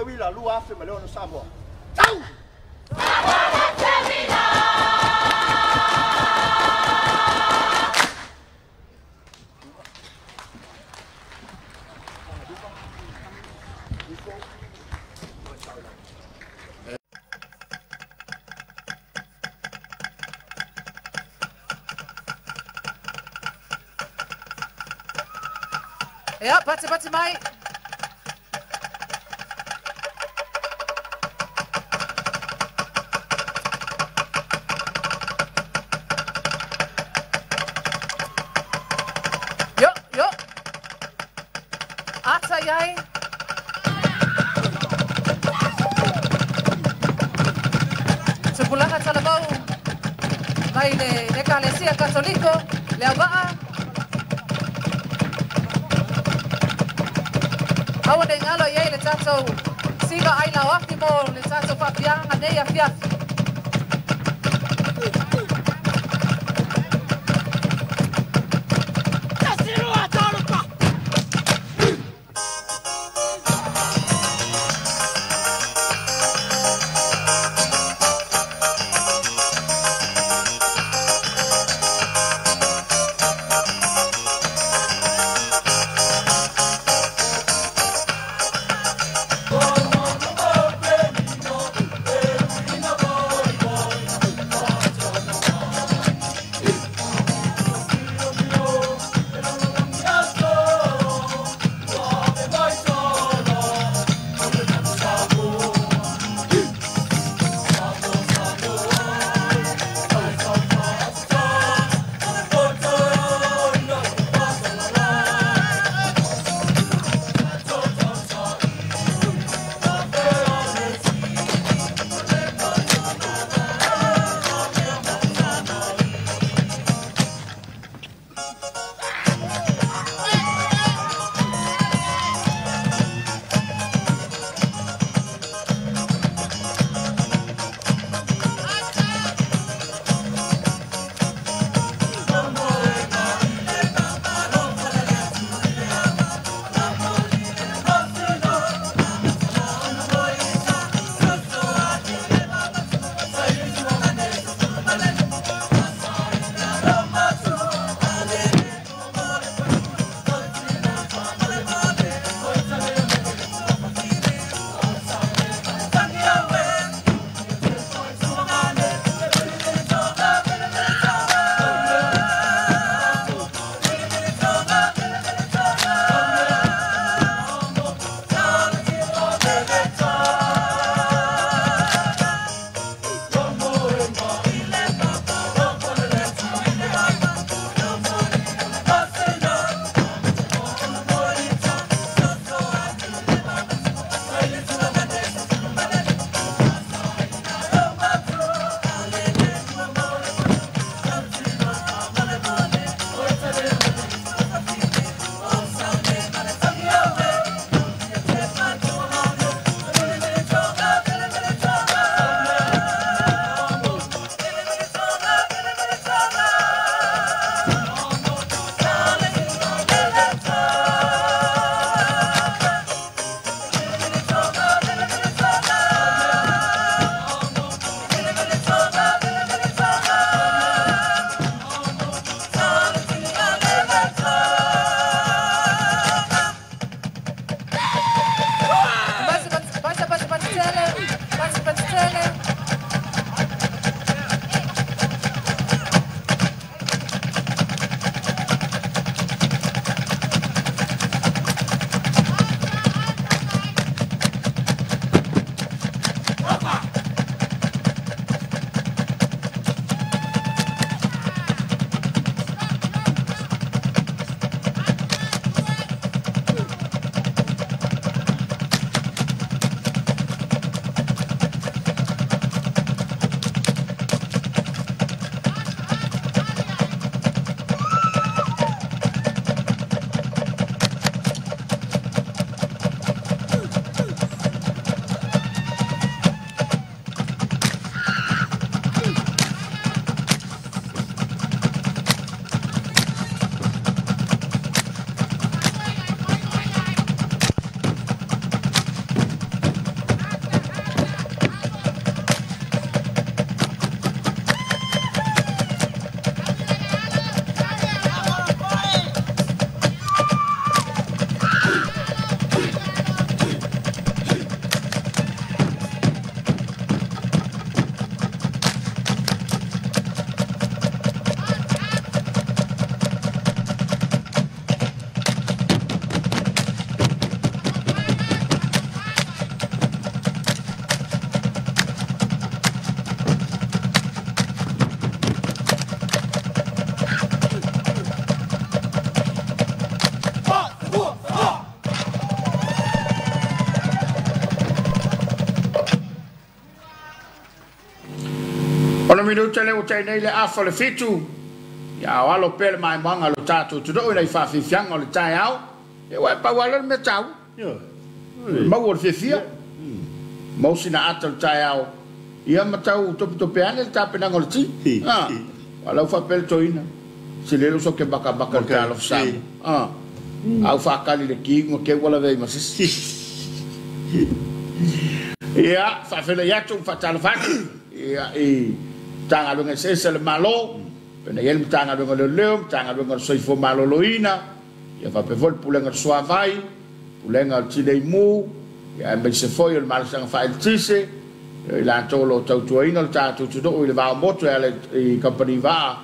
uila 2006 Samoa. Tau! Ia, pati pati mai. Yo, yo. Ata iai. Tupulaga talavau. Mai le Ekalesia Katoliko, le auvaa. Aua ne galo i ai le tatou siva ai lau afi mo le tatou faafiaga nei afiafi. minuta le ua tainei le afa le 7. Ia o alo pea le maimoaga lo tatou tunu'u ina i faafiafiaga o le taeao. Ia ua e pau lava lea o le mea taua. Maua o le fiafia. Maua sina ata o le taeao. Ia ma tau topetope ane le tapenaga o le ti. Aua o la ua faapea le toeaina, se lele ua soke makamaka i le talofa Samoa. A ua faakali i le ki ua keu ua lavea ai ma se isi. Ia, faafeiloai atu ma faatalofa atu ia i Matagaluega eseese a le Malo, pei ona i ai le Matagaluega o Leoleo, Matagaluega o le Soifua Maloloina, ia faapea foi le Pulega o le Suavai, Pulega o le Tinei Mu, ia aemaise foi o le Malosiaga Faaeletise, i latou o lo o tautuaina le tatou atunuu i le va o motu e ala i kamupani vaa,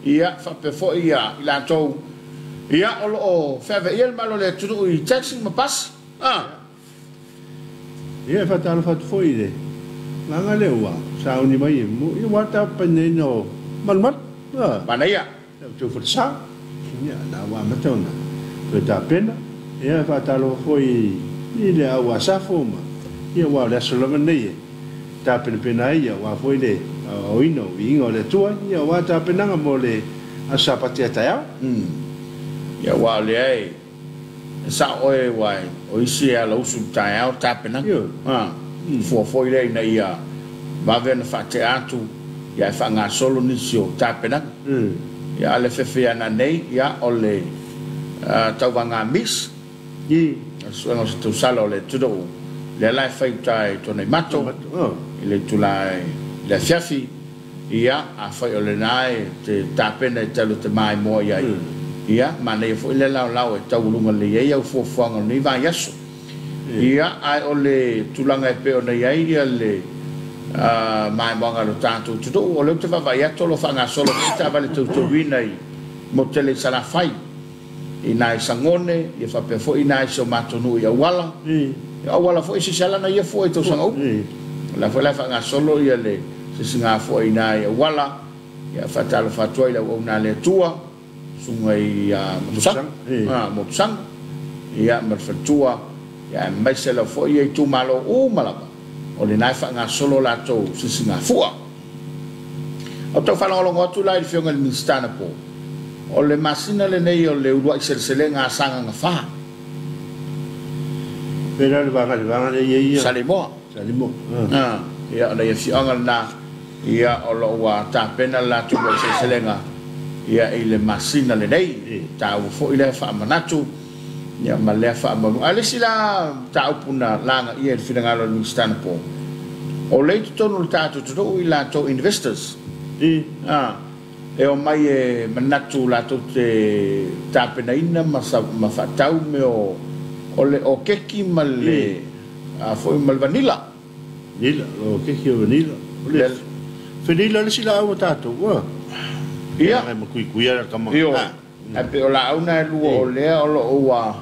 ia faapea foi i latou ia o lo o feaveaia le malo o le atunuu i taxi ma pasi. Ia e faatalofa atu foi i le vaega lea ua sauni mai e ia ua tapenaina o malumalu. Manaia. Ia outou falesa. Ia na ua amata ona toe tapena. Ia e faatalofa foi i le au asafo ma ia aua o le aso lava lenei e tapenapena ai ia aua foi le aoaoina o viiga o le Atua ia aua tapenaga mo le aso Sapati a taeao. Ia aua o lea e sao oe aua o isi e ala usu i le taeao tapenaga. Fua foi lea ina ia vave ona faatea atu ia e faagasolo nisi o tapenaga. Ia a le fefe ana nei ia o le tauvaga mis. O le suega o se tausala o le atunuu lea la e fai uta i Tuanaimato i le itula i le afiafi. Ia afai o lena e te tapena e te alu e te maimoa i ai, ia manaia foi le laolao e taualuga lelei ai au fuafuaga o lenei vaiaso. Ia ae o le tulaga e pei ona i ai ia le maimoaga a lo tatou atunuu, o lea ou te vaavaai atu o lo o faagasolo foi taavale tautauina i Motele i Salafai, i nai Sagone, ia faapea foi i nai si o matou nuu i Auala. Ia o Auala foi e sisi lava lana ia fua i tausaga uma. O la foi la e faagasolo ia le sisiga foi i nai Auala, ia faatalofa atu ai i le auauna a le Atua, susuga i Motusaga, Motusaga, ia ma le faletua, ia aemaise lava foi ia itumalo uma lava, o lena e faagasolo latou sisiga fua. O tau faalogologo atu la i le Afioga i le Minisita anapo, o le masina lenei o le uluai seleselega a Sagaga 4. Pei la le vaga lea e i ai ia. Saleimoa. Saleimoa. Ia o nai afioaga lena, ia o lo o ua tapena le latou uluai seleselega ia i le masina lenei. Taua foi lea faamanatu ia ma lea faamaunu. A o le isi la mataupu na lagaia i le finagalo o le Minisita anapo, o lea i totonu o le tatou atunuu i latou investors. E omai e manatu latou te tapenaina ma faatau mea o le o keki ma le foi ma le vanilla. Vanilla, o keki o vanilla. O le vanilla le isi laau a tatou. Ia. E makuikuia le kama. Io. Ae pei o laau na e lua o lea o lo o ua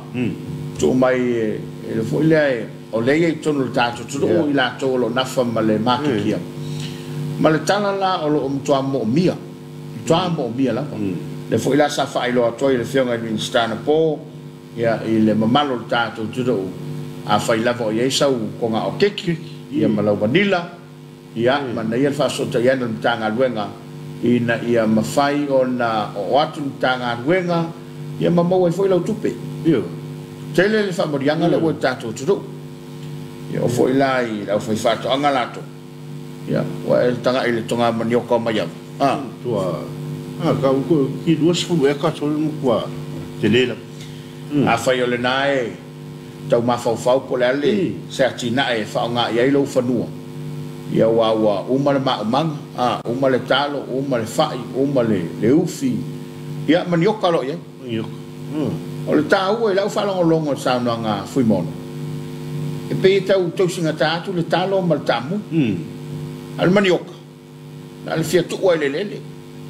tuu mai e le foi lea o lea i totonu o le tatou atunuu i latou o lo o nafa ma le makekia. Ma le tala la o lo o matua moomia. Matua moomia lava. Le foi la sa faailoa atu ai le Afioga i le Minisita anapo ia i le mamalu o le tatou atunuu, afai lava o i ai sau koga o keki ia ma lau vanilla, ia manaia le faasootaiana o le Matagaluega ina ia mafai ona oo atu le Matagaluega ia ma maua ai foi lau tupe. Tele le faamoliaga lea ua i le tatou atunuu. Ia o foi la i le aufaifaatoaga latou. Ia ua e tagai i le toga manioka o Maiava. Tua kau ki 20 eka tolu matua tele la. Afai o lena e tau mafaufau po o le a le se atinae e faaaoga i ai lou fanua. Ia ua ua uma le maumaga, uma le talo, uma le fai, uma le ufi. Ia manioka lo i ai. Manioka. O le taua i lau faalogologo i le saunoaga a Fuimono, e pei e tau tausigata atu le talo ma le taamu. A o le manioka, na o le fia tuu ai le lele.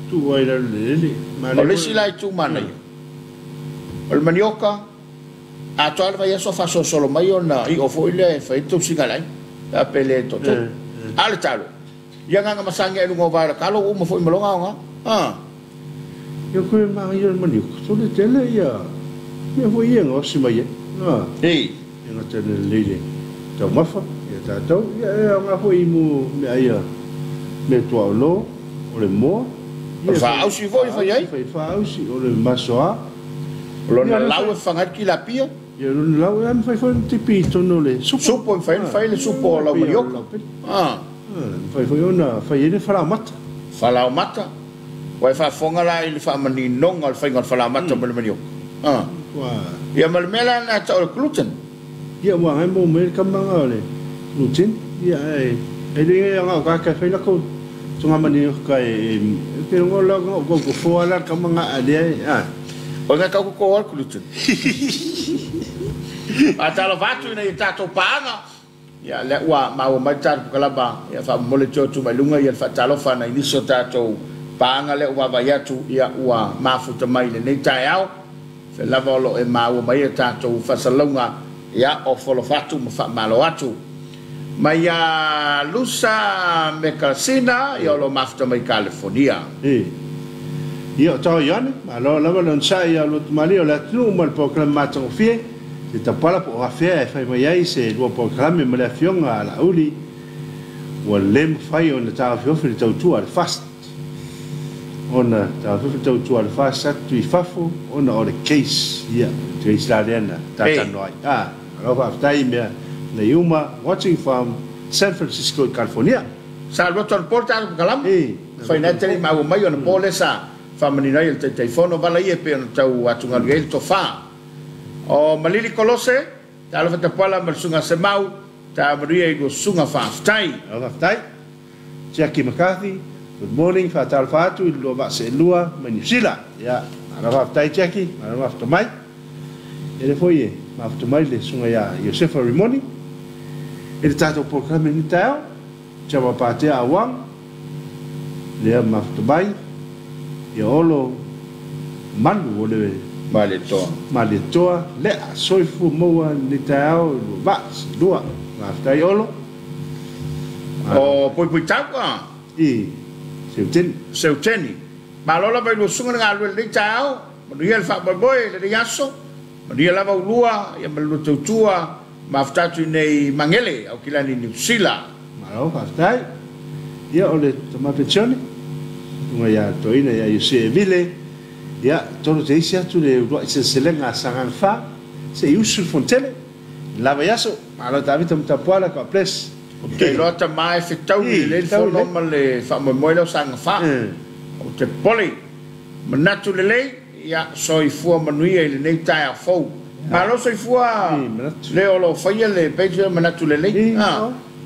Tuu ai le lele. O le isi la itu manaia, o le manioka, atoa le vaiaso faasolosolo mai ona i'o foi lea e fai ai le tausiga a le aiga, pe le toatolu. A o le talo, ia agaga masagi ai i luga o vae o le talo ua uma foi ma loga aoga. Ia koe manaia o le manioka, tole tele ia mea foi ia e gaosi mai ai. Ei. Ia gata lelei le taumafa ia tatou, ia e aoga foi mo meaai a mea tuaolo, O le moa. O le faausi foi fai ai. Fai faausi o le masoa. O lona lau e fafaga ai le tilapia. Ia lona lau e mafai foi ona tipi i totonu o le supo. Supo e mafai ona fai le supo o lau manioka. Mafai foi ona fai ai le falaomata. Falaomata. Ua e faafofoga la i le faamaninoga o le faiga o le falaomata ma le manioka. Ia ma le mea la lena e tau o le gluten. Ia ua agai mo mai le kamaga o le gluten. Ia ae e le iga o tagata e fai lakou tugamanioka e pe logo la o ko ko fo la kamaga a le a. O nga kau ko o le gluten. Faatalofa atu ina ia tatou paaga. Ia lea ua maua mai le tatou kalaba, ia faamomoli atu atu mai luga ia le faatalofa nai nisi o tatou paaga lea ua vaavaai atu ia ua mafuta mai i lenei taeao. Fea lava o lo o e maua mai ia tatou faasalalauga, ia ofo alofa atu ma faamalo atu. Mai ia Lusa Mekalasina, ia o lo o mafuta mai Kalifonia. E. Ia o tao Ioane, malo lava le onosai ia Luatumalie o le atunuu ma le polokalame matagofie. Se tapala po o afea e fai mai ai se lua polokalame ma le afioga a Laauli ua le mafai ona taofiofi le tautua a le FAST ona taofiofi le tautua a le FAST atu i fafo ona o le case ia le case la lea na talanoa ai a malo faafetai i mea nei uma watching from San Francisco i California. Sa loto ana po le tatou polokalame, fai na te le i maua mai ona po lea sa faamanino ai e le Taitaifono vala ia e pei ona tau atugalu i ai le tofa. O Malili Kolose, Talofa Tapuala ma le Susuga Semau, Taamanuia i lua susuga faafetai. Faafetai. Jackie McCarthy, good morning, faatalofa atu i le lua vaa seelua mai Niu Sila. Ia, malo faafetai Jackie, malo mafuta mai. Ia lea foi e mafuta mai le susuga ia Iosefa Rimoni i le tatou polokalame i lenei taeao. Tiama Patea Awang, lea mafuta mai. Ia Olo Malu o le Malietoa. Malietoa, lea soifua maua lenei taeao i lua vaa seelua. Faafetai Olo. O Puipuitau a? I Seuteni. Seuteni. Malo lava i lua susuga le galulue i lenei taeao, manuia le faamoemoe i lenei aso, manuia lava ulua ia ma le lua tautua, mafuta atu i nei Magele, Aukilani Niu Sila. Malo faafetai. Ia o le tama penisione, susuga ia Toeaina ia Iose Evile, ia tolu te isi atu le uluai seleselega a Sagaga 4, se i usu le Fonotele, lava i aso, malo Tavita ma Tapuala, God bless. Ou te iloa tama e fetaui lelei le fono ma le faamoemoe lea o Sagaga 4. Ou te popole. Manatu lelei, ia soifua manuia i lenei taeao fou. Malo soifua le o lo o faia le page lea o Manatu Lelei.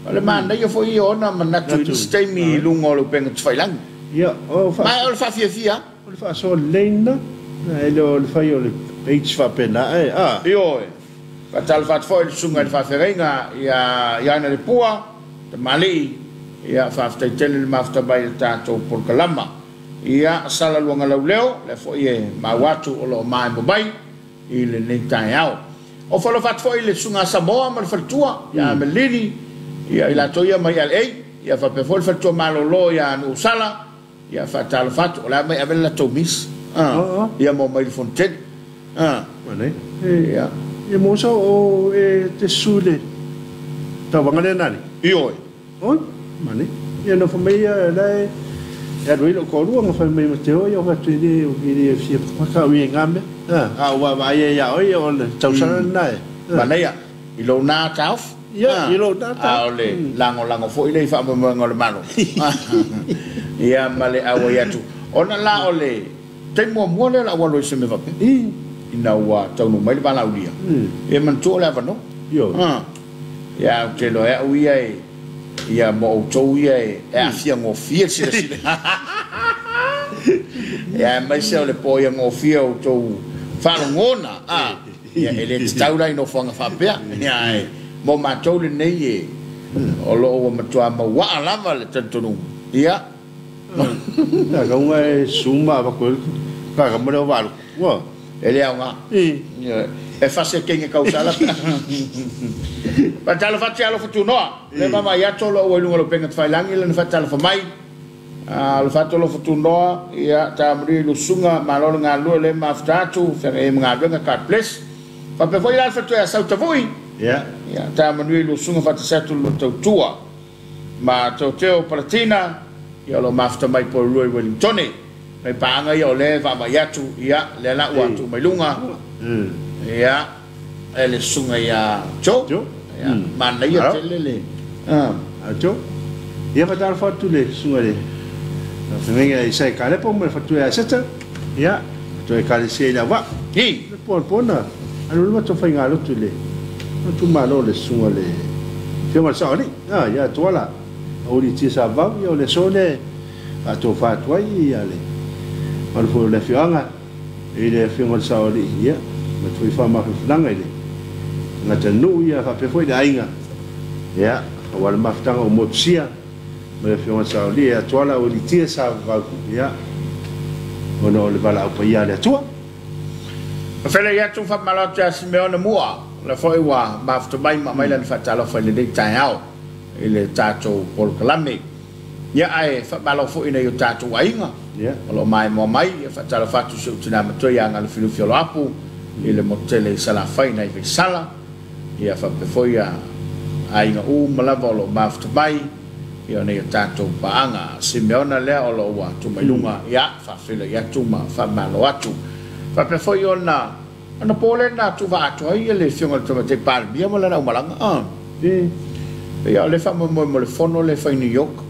O le manaia foi ia o ona manatu i nisi taimi i luga o le upega tafailagi. Ma o le faafiafia lava. O le faasoa lelei lena, e le o le fai o le page faapena e a. Ioe. Faatalofa atu foi i le susuga i le faafeagaiga ia Ioane Lepua, tamalii, ia faafetai tele le mafuta mai i le tatou polokalama. Ia Sala Luagalauleo, lea foi e maua atu o lo o maemo mai i lenei taeao. Ofo alofa atu foi i le susuga a Samoa ma le faletua ia Melini, ia i latou ia mai LA, ia faapea foi le faletua malolo ia Nuusala, ia faatalofa atu, o le a mai ave le latou miss, ia mo mai le Fonotele. Ia. Ia mo sa o e te susu i le tauvaga lea nani? Ioe. Oi, mani. Ia nofo mai ia la e alu ai lou toalua na fai mai ma te o ia o fai atu e le e le fia maka au i ngā mea. A o vaavaai ai ia oe o le tausaga lena e. Manaia, i lou na taofi. Ia, i lou na taofi. A o le lagolago foi lea i faamoemoega o le Malo. Ia ma le auai atu. Ona la o le taimi muamua lea o le a ou alu ai i se mea faapea. Ina ua taunuu mai le valaaulia. Ia manatua o le avanoa. Ia ou te iloa e au ia e ia mo outou ia e aafia gofie le silasila. Ia aemaise o le poia gofie o outou faalogona a ia e le tatau la i nofoaga faapea. Ia ae mo matou lenei e o lo o ua matua mauaa lava le talitonuga. Ia. Ia kauga e susu ma avatu ai le kakama lea o Valuku. Ua. E le aoga. E fase kenge kausala. Faatalofa atu ia Alofa Tunoa. Le vaavaai atu o lo o ua i luga o le upega tafailagi lana faatalofa mai. Alofa atu Alofa Tunoa, ia taamanuia i lou susuga, malo le galulue le mafuta atu, feagai ai ma galuega, God bless. Faapea foi la le faletua ia Sautavui. Ia. Ia taamanuia i lou susuga faatasi atu le lua tautua. Ma Teoteo Palatina, Ia o lo o mafuta mai Porirua i Wellingtone. Nai paaga ia o lea e vaavaai atu, ia, lea la ua tuu mai luga, ia, e le susuga ia Joe. Ia, manaia tele le. A Joe. Ia faatalofa atu le susuga i le feagaiga ia Isai Kalepo ma le faletua ia Seta. Ia, faletua Ekalesia i Leauvaa. Le po na alu le matou faigalotu i le itumalo o le susuga i le Afioga i le Saoalii. Ia Tuala Aualiitia Savavau, ia o le aso lea e faatofa atu ai ia le mamalu foi o le afioaga i le Afioga i le Saoalii, ia, avatu foi faamafanafanaga i le tagata nuu, ia faapea foi le aiga, ia, aua le mafutaga ua motusia ma le Afioga i le Saoalii ia Tuala Aualiitia Savavau, ia, ona o le valaau paia a le Atua. Fefeleai atu faamalo atu ia Simeona Mua, o lea foi ua mafuta mai ma aumai lana faatalofa i lenei taeao i le tatou polokalame. Ia ae faamalo foi i nai o tatou aiga o lo o maimoa mai. Ia faatalofa atu i si ou tina matua ia Galafilufi Oloapu i le motu tele i Salafai nai Vaisala. Ia faapea foi ia aiga uma lava o lo o mafuta mai ia o nei o tatou paaga. Simeona lea o lo o ua tuu mai luga, ia faafeiloai atu ma faamalo atu. Faapea foi ona ona po lea na tuuvaa atu ai le Afioga i le Tamaitai Palemia ma lana aumalaga. Ia o lea faamoemoe mo le fono lea e fai i New York.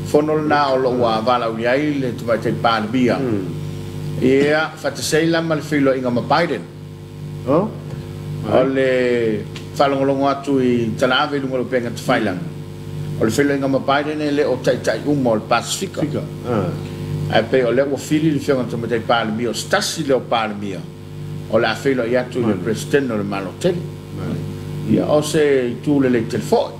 Fono lena o lo o ua valaaulia ai le Tamaitai Palemia. Ia faatasi ai la ma le feiloaiga ma Biden. O le faalogologo atu i talaave i luga o le upega tafailagi, o le feiloaiga ma Biden e le o taitai uma o le Pasefika. Ae pei o lea ua fili le Afioga i le Tamaitai Palemia o se tasi lea o Palemia o le a feiloai atu i le Peresetene o le Malo Tele. Ia o se itu lelei tele foi.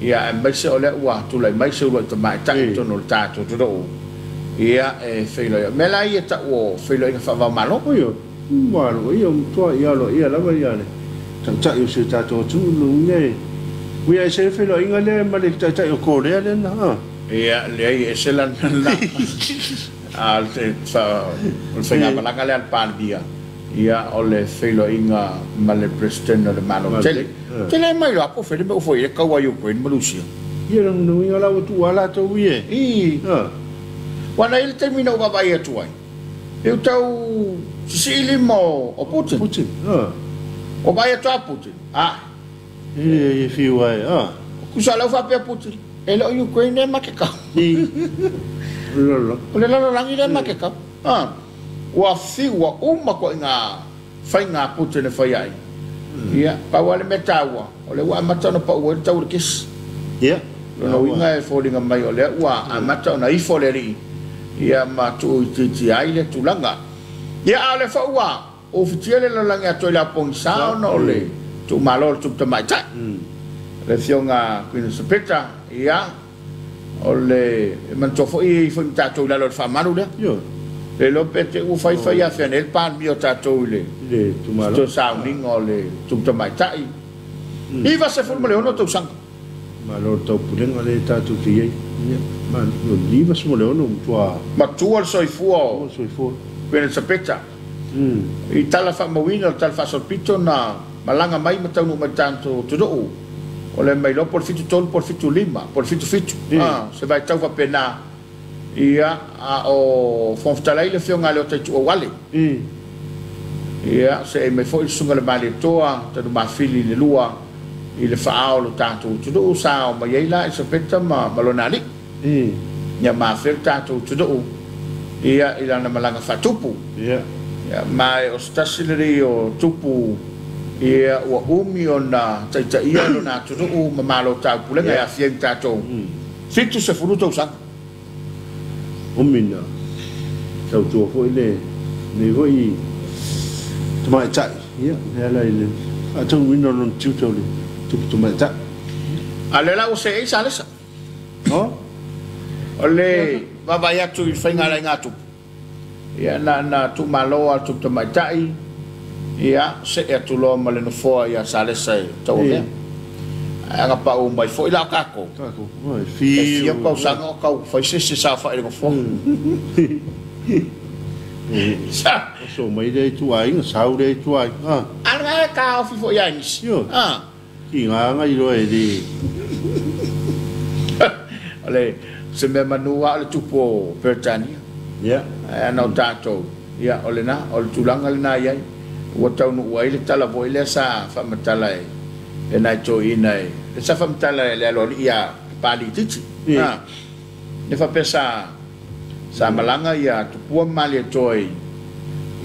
Ia aemaise o lea ua tulai mai se uluai tamaitai i totonu o le tatou atunuu, ia e feiloai. O mea la ia e tau o feiloaiga faava-o-Malo. Ua aloaia, ua matuai aloaia lava le Taitai o si o tatou atunuu lea e ui a ese ai le feiloaiga lea ma le Taitai o Korea lea na, a. Ia, leai, e ese la lena. A o le faigamalaga lea a le Palemia, ia, o le feiloaiga ma le Peresetene o le Malo Tele. Ou te le mailoa po o fea le mea ua fai ai le kaua a Ukraine ma Rusia. Ia, lona uiga la ua tuu lava latou ia e. Aua na i ai le taimi na ou vaavaai atu ai. E u tau sisii lima o Putin. Putin, a. Ua vaai atu a Putin, a. E fiu ai, a. Tusa lau faapea Putin, e le o Ukraine lea ma te kau. I. O le lalolagi. O le lalolagi lea ma te kau. A. Ua fiu, ua uma koe ngā faiga a Putin e fai ai. Ia, pau lava le mea taua, o lea ua amata ona pau ai le tau o le kesi. Ia. Lona uiga e foliga mai o lea ua amata ona ifo le alii, ia ma tuuitiitia ai le tulaga. Ia, a o lea foi ua ufitia le lalolagi atoa i le ao pogisa ona o le tuumalo o le tupu tamaitai. Le Afioga a Queen Elisapeta, ia, o le, e manatua foi e i ai foi ma tatou i lalo o le faamalu lea. Ioe. Le iloa pe te ua faifai afea nei le Palemia o tatou i le Itumalo. Sauniga o le tupu tamaitai. 96 tausaga. Malo le taupulega lea tatou te i ai. Ia, malo. 96 ua matua. Matua le soifua o soifua. Queen Elisapeta. I tala faamauina o le tala faasolopito na malaga mai ma taunuu mai i le tatou atunuu, o le mai iloa po o le 73 po o le 75 po o le 77, se vaitau faapena. Ia, a o Fofoga Fetalai le Afioga a Leota Ituauale. Ia, se'e mai foi le Susuga i le Malietoa Tanumafili le Lua i le faaao o lo tatou atunuu, sa ao mai ai la Elisapeta ma lona alii. Ia ma afea le tatou atunuu, ia, i lana malaga faatupu. Ia, ma e o se tasi lenei o tupu, ia, ua umi ona taitaia lona atunuu ma malo taupulega e aafia ai ma tatou 70 tausaga. Umi na tautua foi lenei foi tamaitai, ia, e ala i le faataunuuina o lona tiute o le tupu tamaitai. A o lea la ua seei Salesa. Oh? O le vaavaai atu i le faiga a le aiga tupu, ia, na tuumalo lava le tupu tamaitai, ia, see atu loa ma le nofoa ia Salesa e tauavea. Ae agapau mai foi la o tatou, e fia tausaga o tau fai se isi saofai i le nofoa. Sa. Oso mai lea ituaiga, sau lea ituaiga. A lena e taofi foi ia nisi. Ioe. Ki ngā anga i roa e le. O le Se mea manu lava o le tupu o Peretania. Ae ana o tatou, ia, o lena, o le tulaga lena e i ai. Ua taunuu ai le tala foi lea sa faamatala e, e nai toeaiina e, lea sa faamatala e le aloalii ia Papalii Titi. A, le faapea sa, sa malaga ia Tupua ma Malietoa i,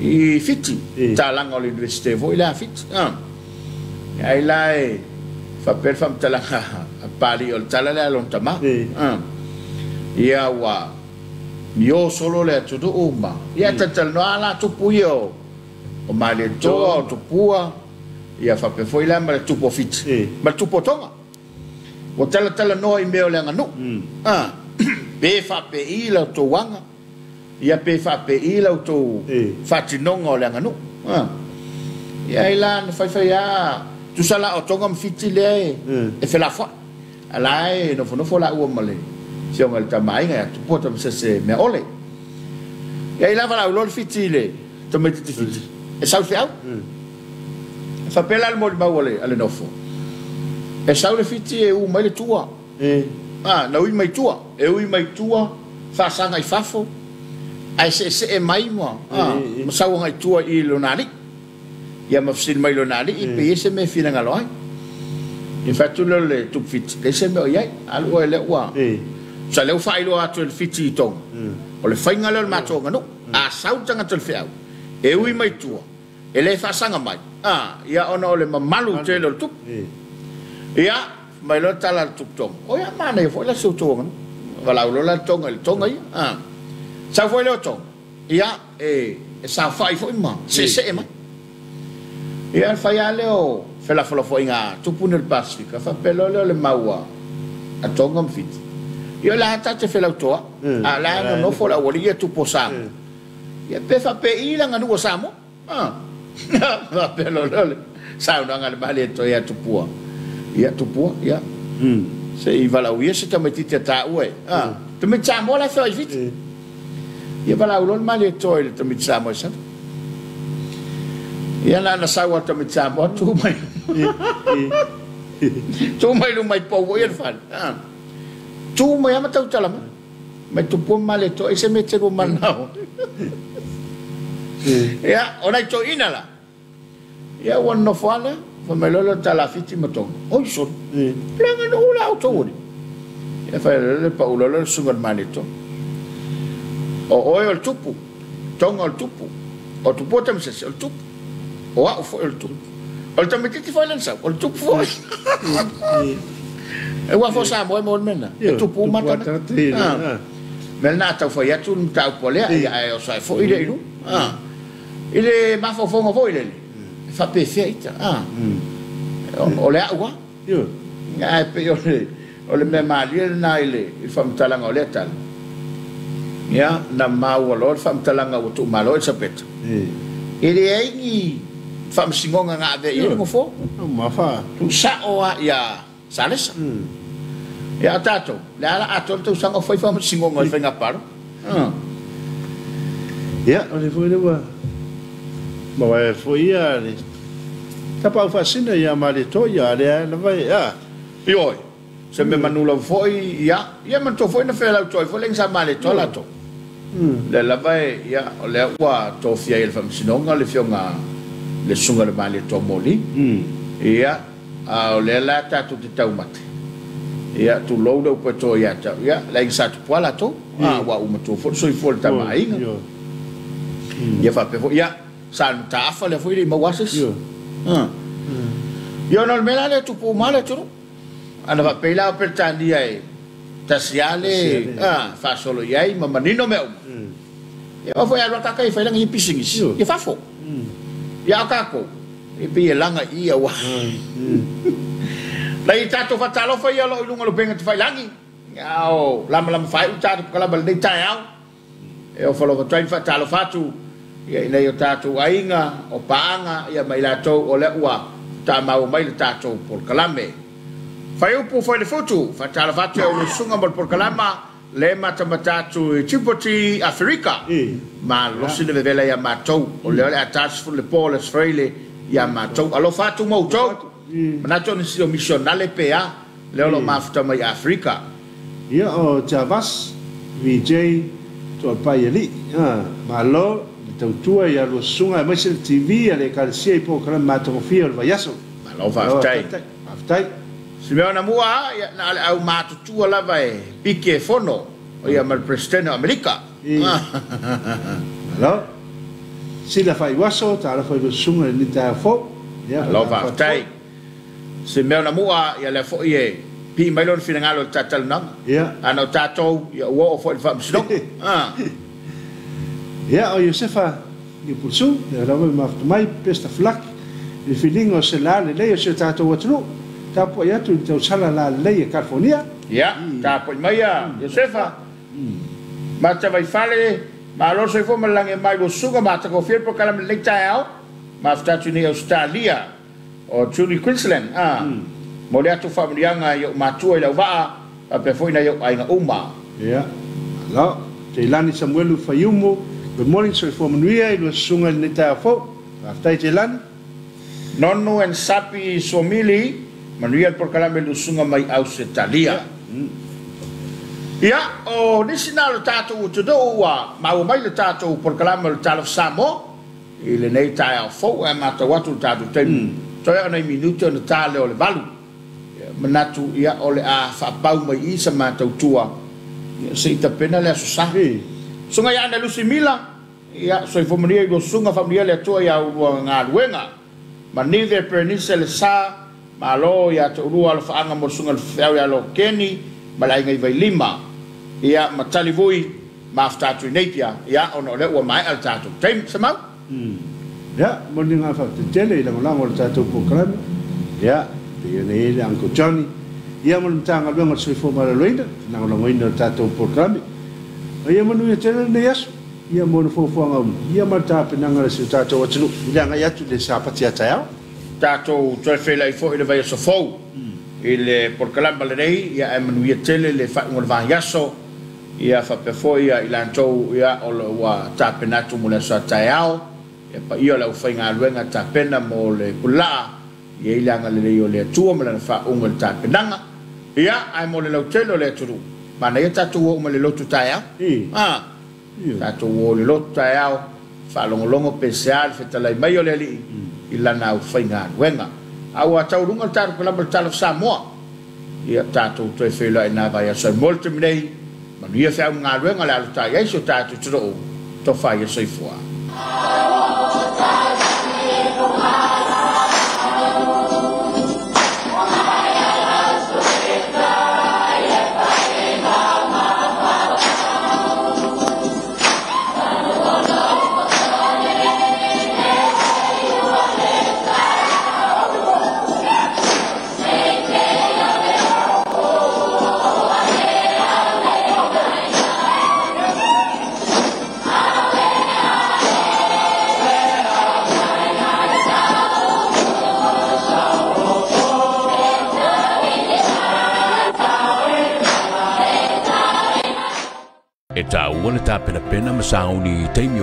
i Fiti, talaga o le Iunivesite foi lea a Fiti. A, ai la e faapea le faamatalaga a Papalii o le tala lea a lona tama. A, ia ua mio solo le atunuu ma, ia talatalanoa a la tupu ia o, o Malietoa, o Tupua, ia faapea foi la ma le tupu o Fiti, ma le tupu o Tonga. Ua talatalanoa i mea o le aganuu. A, pe faapei la outou aga, ia pe faapei la outou faatinoga o le aganuu. A, ia ai la na faifai lava, tusa la o Tonga ma Fiti lea e felafoai. A la e nofonofo laua ma le afioga i le Tama a Aiga ia Tupua Tamasese Meaole. Ia ai la valaau loa le Fiti i le tamaitiiti Fiti, e sau i le feau. E faapea la le molimau a le nofo, e sau le Fiti e u mai le tua. A, na ui mai tua, e ui mai tua, faasaga i fafo, ae seesee mai ma, a, ma sau agai tua i lona alii. Ia ma fesili mai lona alii, pe i ai se mea e finagalo ai. Ia fai atu lea o le tupu Fiti, leai se mea o i ai, alu oe lea ua, tusa lea ua faailoa atu e le Fiti i Tonga, o le faiga lea o le matou aganuu, a sau le tagata o le feau, e ui mai tua, e le faasaga mai, a, ia ona o le mamalu tele o le tupu. Ia, mai loa le tala a le tupu Tonga, o ia manaia foi la si outou aganuu. Valaau loa la le Tonga i le Tonga ia, a, sau foi lea o Tonga, ia, e saofai foi ma seesee mai. Ia, le fai lava lea o felafolafoaiga a tupu nei o le Pasefika, faapea loa lea o le mau a Tonga ma Fiti. Ia, o le a ta te felautoa, a o le a nonofo le aualii ia tupu o Samoa. Ia, pe faapei le aganuu a Samoa. A, faapea loa lea o le saunoaga a le Malietoa ia Tupua. Ia, Tupua, ia, se i valaauia se tamaitiiti a taua e. A, tamaiti Samoa la e feoai i Fiti. Ia valaau loa le Malietoa i le tamaiti Samoa e sau. Ia na ana sau a le tamaiti Samoa, tu mai. Tu mai luma i pou foi ia le fale. A, tu mai lava ma tautala mai. Mai Tupua ma Malietoa, i se mea e te lua manao. Ia, o nai toeaiina la, ia ua nonofo lava lea, fai mai loa lea o le tala a Fiti ma Tonga, oi solo, le aganuu la outou alii. Ia fai loa lea, pau loa lea o le susuga i le Malietoa. O oe o le tupu, Tonga o le tupu, o Tupua Tamasese o le tupu, o au foi o le tupu. O le tamaitiiti foi lea na sau, o le tupu foi. E ua fo Samoa e maua le mea lena. E tupu uma tagata. Mea lena a tau fai atu le mataupu a lea, ia ae oso ae foi lea i luga. I le mafaufauga foi lele, e faapefea ita. O le au lava. Ae pei o le mea malie lena i le faamatalaga o lea tala. Ia, na maua loa le faamatalaga ua tuumalo Elisapeta. E leai ni faamasinoga na avea i ai le nofoa. Tuusao lava ia Salesa. Ia, o tatou, o le a la atoa le tausaga o fai faamasinoga i faiga palota. Ia, o le foi lea ua maua foi ia le tapaau faasina ia Malietoa ia lea lava e a. Ioe, se mea manu lava foi, ia, ia manatua foi na felautoai foi le sa Malietoa latou. Lea lava e, ia, o lea ua tofia ai e le faamasinoga le afioga le susuga i le Malietoa Moli. Ia, a o lea la tatou te taumate. Ia, tulou le upu e to ia te au, ia, le aiga Sa Tupua latou, a ua uma matua foi le soifua o le tama aiga. Ia faapea foi, ia, sa le mataafa lea foi e le i maua lava se isi. Ia ona o le mea la lea e tupu uma lava le atunuu. Ana faapei la o Peretania e tasi lava le faasolo i ai ma manino mea uma. Ia aua foi a alu lava kākai e fai lana ia pisinisi i fafo. Ia a o kākou, e pei e laga i i aua. Nai tatou faatalofa ia o lo o i luga o le upega tafailagi, a o lamalama faaiu tatou pakalama i lenei taeao. E ofo alofa atu ai ma faatalofa atu i nai o tatou aiga, o paaga ma i latou o lea ua faatoa maua mai le tatou polokalame. Faiupu foi le futu, faatalofa atu i au susuga mo le polokalama le matamata atu i Djibouti, Aferika. Malosi le vevela ia matou, o lea o le a 40 le po o le Aso Faraile ia matou. Alofa atu ma outou, manatu o nisi o misionale pe a, lea o lo o mafuta mai Aferika. Ia o Javas VJ Toapai ali. Malo le tautua ia lua susuga aemaise le TV a le Ekalesia i polokalame matagofie o le vaiaso. Malo faafetai. Faafetai. Simeona Mua, ia na o le aumatutua lava e piki e fono ia ma le Peresetene o Amerika. Malo. Sila faaiuaso talofa i lua susuga i lenei taeao fou. Ia Malo faafetai. Simeona Mua, ia lea foi e pii mai lona finagalo i le tatalanoaga. Ia. Ana o tatou, ia ua oo foi i le faamasinoga. Ia, o Iosefa Niupulusu, lea lava e mafuta mai, best of luck i le filiga o se la lelei o si o tatou atunuu. Tapuai atu i le tausala la lelei e California. Ia, tapuai mai a Iosefa. Matavaifale, malo le soifua ma le lagi e mai ua susuga matagofie le polokalame i lenei taeao. Mafuta atu nei Ausetalia o Julie Queensland. Mo le atu faamanuiaga i ou matua i Lauvaa, faapea foi nai ou aiga uma. Ia, malo. Teilani Samuelu Faiumu, good morning, soifua manuia i lua susuga i lenei taeao fou. Faafetai Teilani. Nonu and Sapi Suomili, manuia le polokalame i lua susuga mai Ausetalia. Ia, o nisi na o le tatou atunuu ua maua mai le tatou polokalame o le Talofa Samoa i lenei taeao fou, ae matau atu le tatou taimi, toe o nai minute ona ta lea o le 8. Ia, manatu ia o le a faapau mai i sa matou tua, ia se i tapena le aso sa. Susuga ia Ana Lusi Mila, ia soifua manuia i lua susuga, faamanuia le Atua ia ulua galuega. Manive Bernice le sa, malo ia te ulua alofaaga mo le susuga i le feau ia Lokeni ma le aiga i Vailima. Ia ma Talivui, mafuta atu i nei pia, ia ona o lea ua maea le tatou taimi. Samau? Ia, mo le ngā whakatetele i lagolago o le tatou polokalame. Ia, pei ona i ai le Uncle Johnny. Ia mo le Matagaluega o le Soifua Maloloina, te lagolagoina o le tatou polokalame. A ia manuia tele lenei aso. Ia mo le fuafuaga uma. Ia ma le tapenaga o si o tatou atunuu i le agai atu i le Sapati a taeao. Tatou toe feiloai foi i le vaiaso fou i le polokalame lenei, ia ae manuia tele le faaiuga o le vaiaso. Ia faapea foi ia i latou ia o lo ua tapena atu mo le aso a taeao. Ia paia o le aufaigaluega tapena mo le pulaa, ia i le agalelei o le Atua ma lana faauga i le tapenaga. Ia ae mo le lautele o le atunuu, manaia tatou o uma i le lotu taeao. Tatou o i le lotu taeao, faalogologo pe sea le fetalai mai o le Alii i lana aufaigaluega. A ua taualuga le tatou polokalame o le Talofa Samoa. Ia tatou toe feiloai na vaiaso ai mo le taimi nei, manuia feau ma galuega le alo tai ai si o tatou atunuu, tofa ia soifua. E tāua le tapenapena ma sauni i taimi.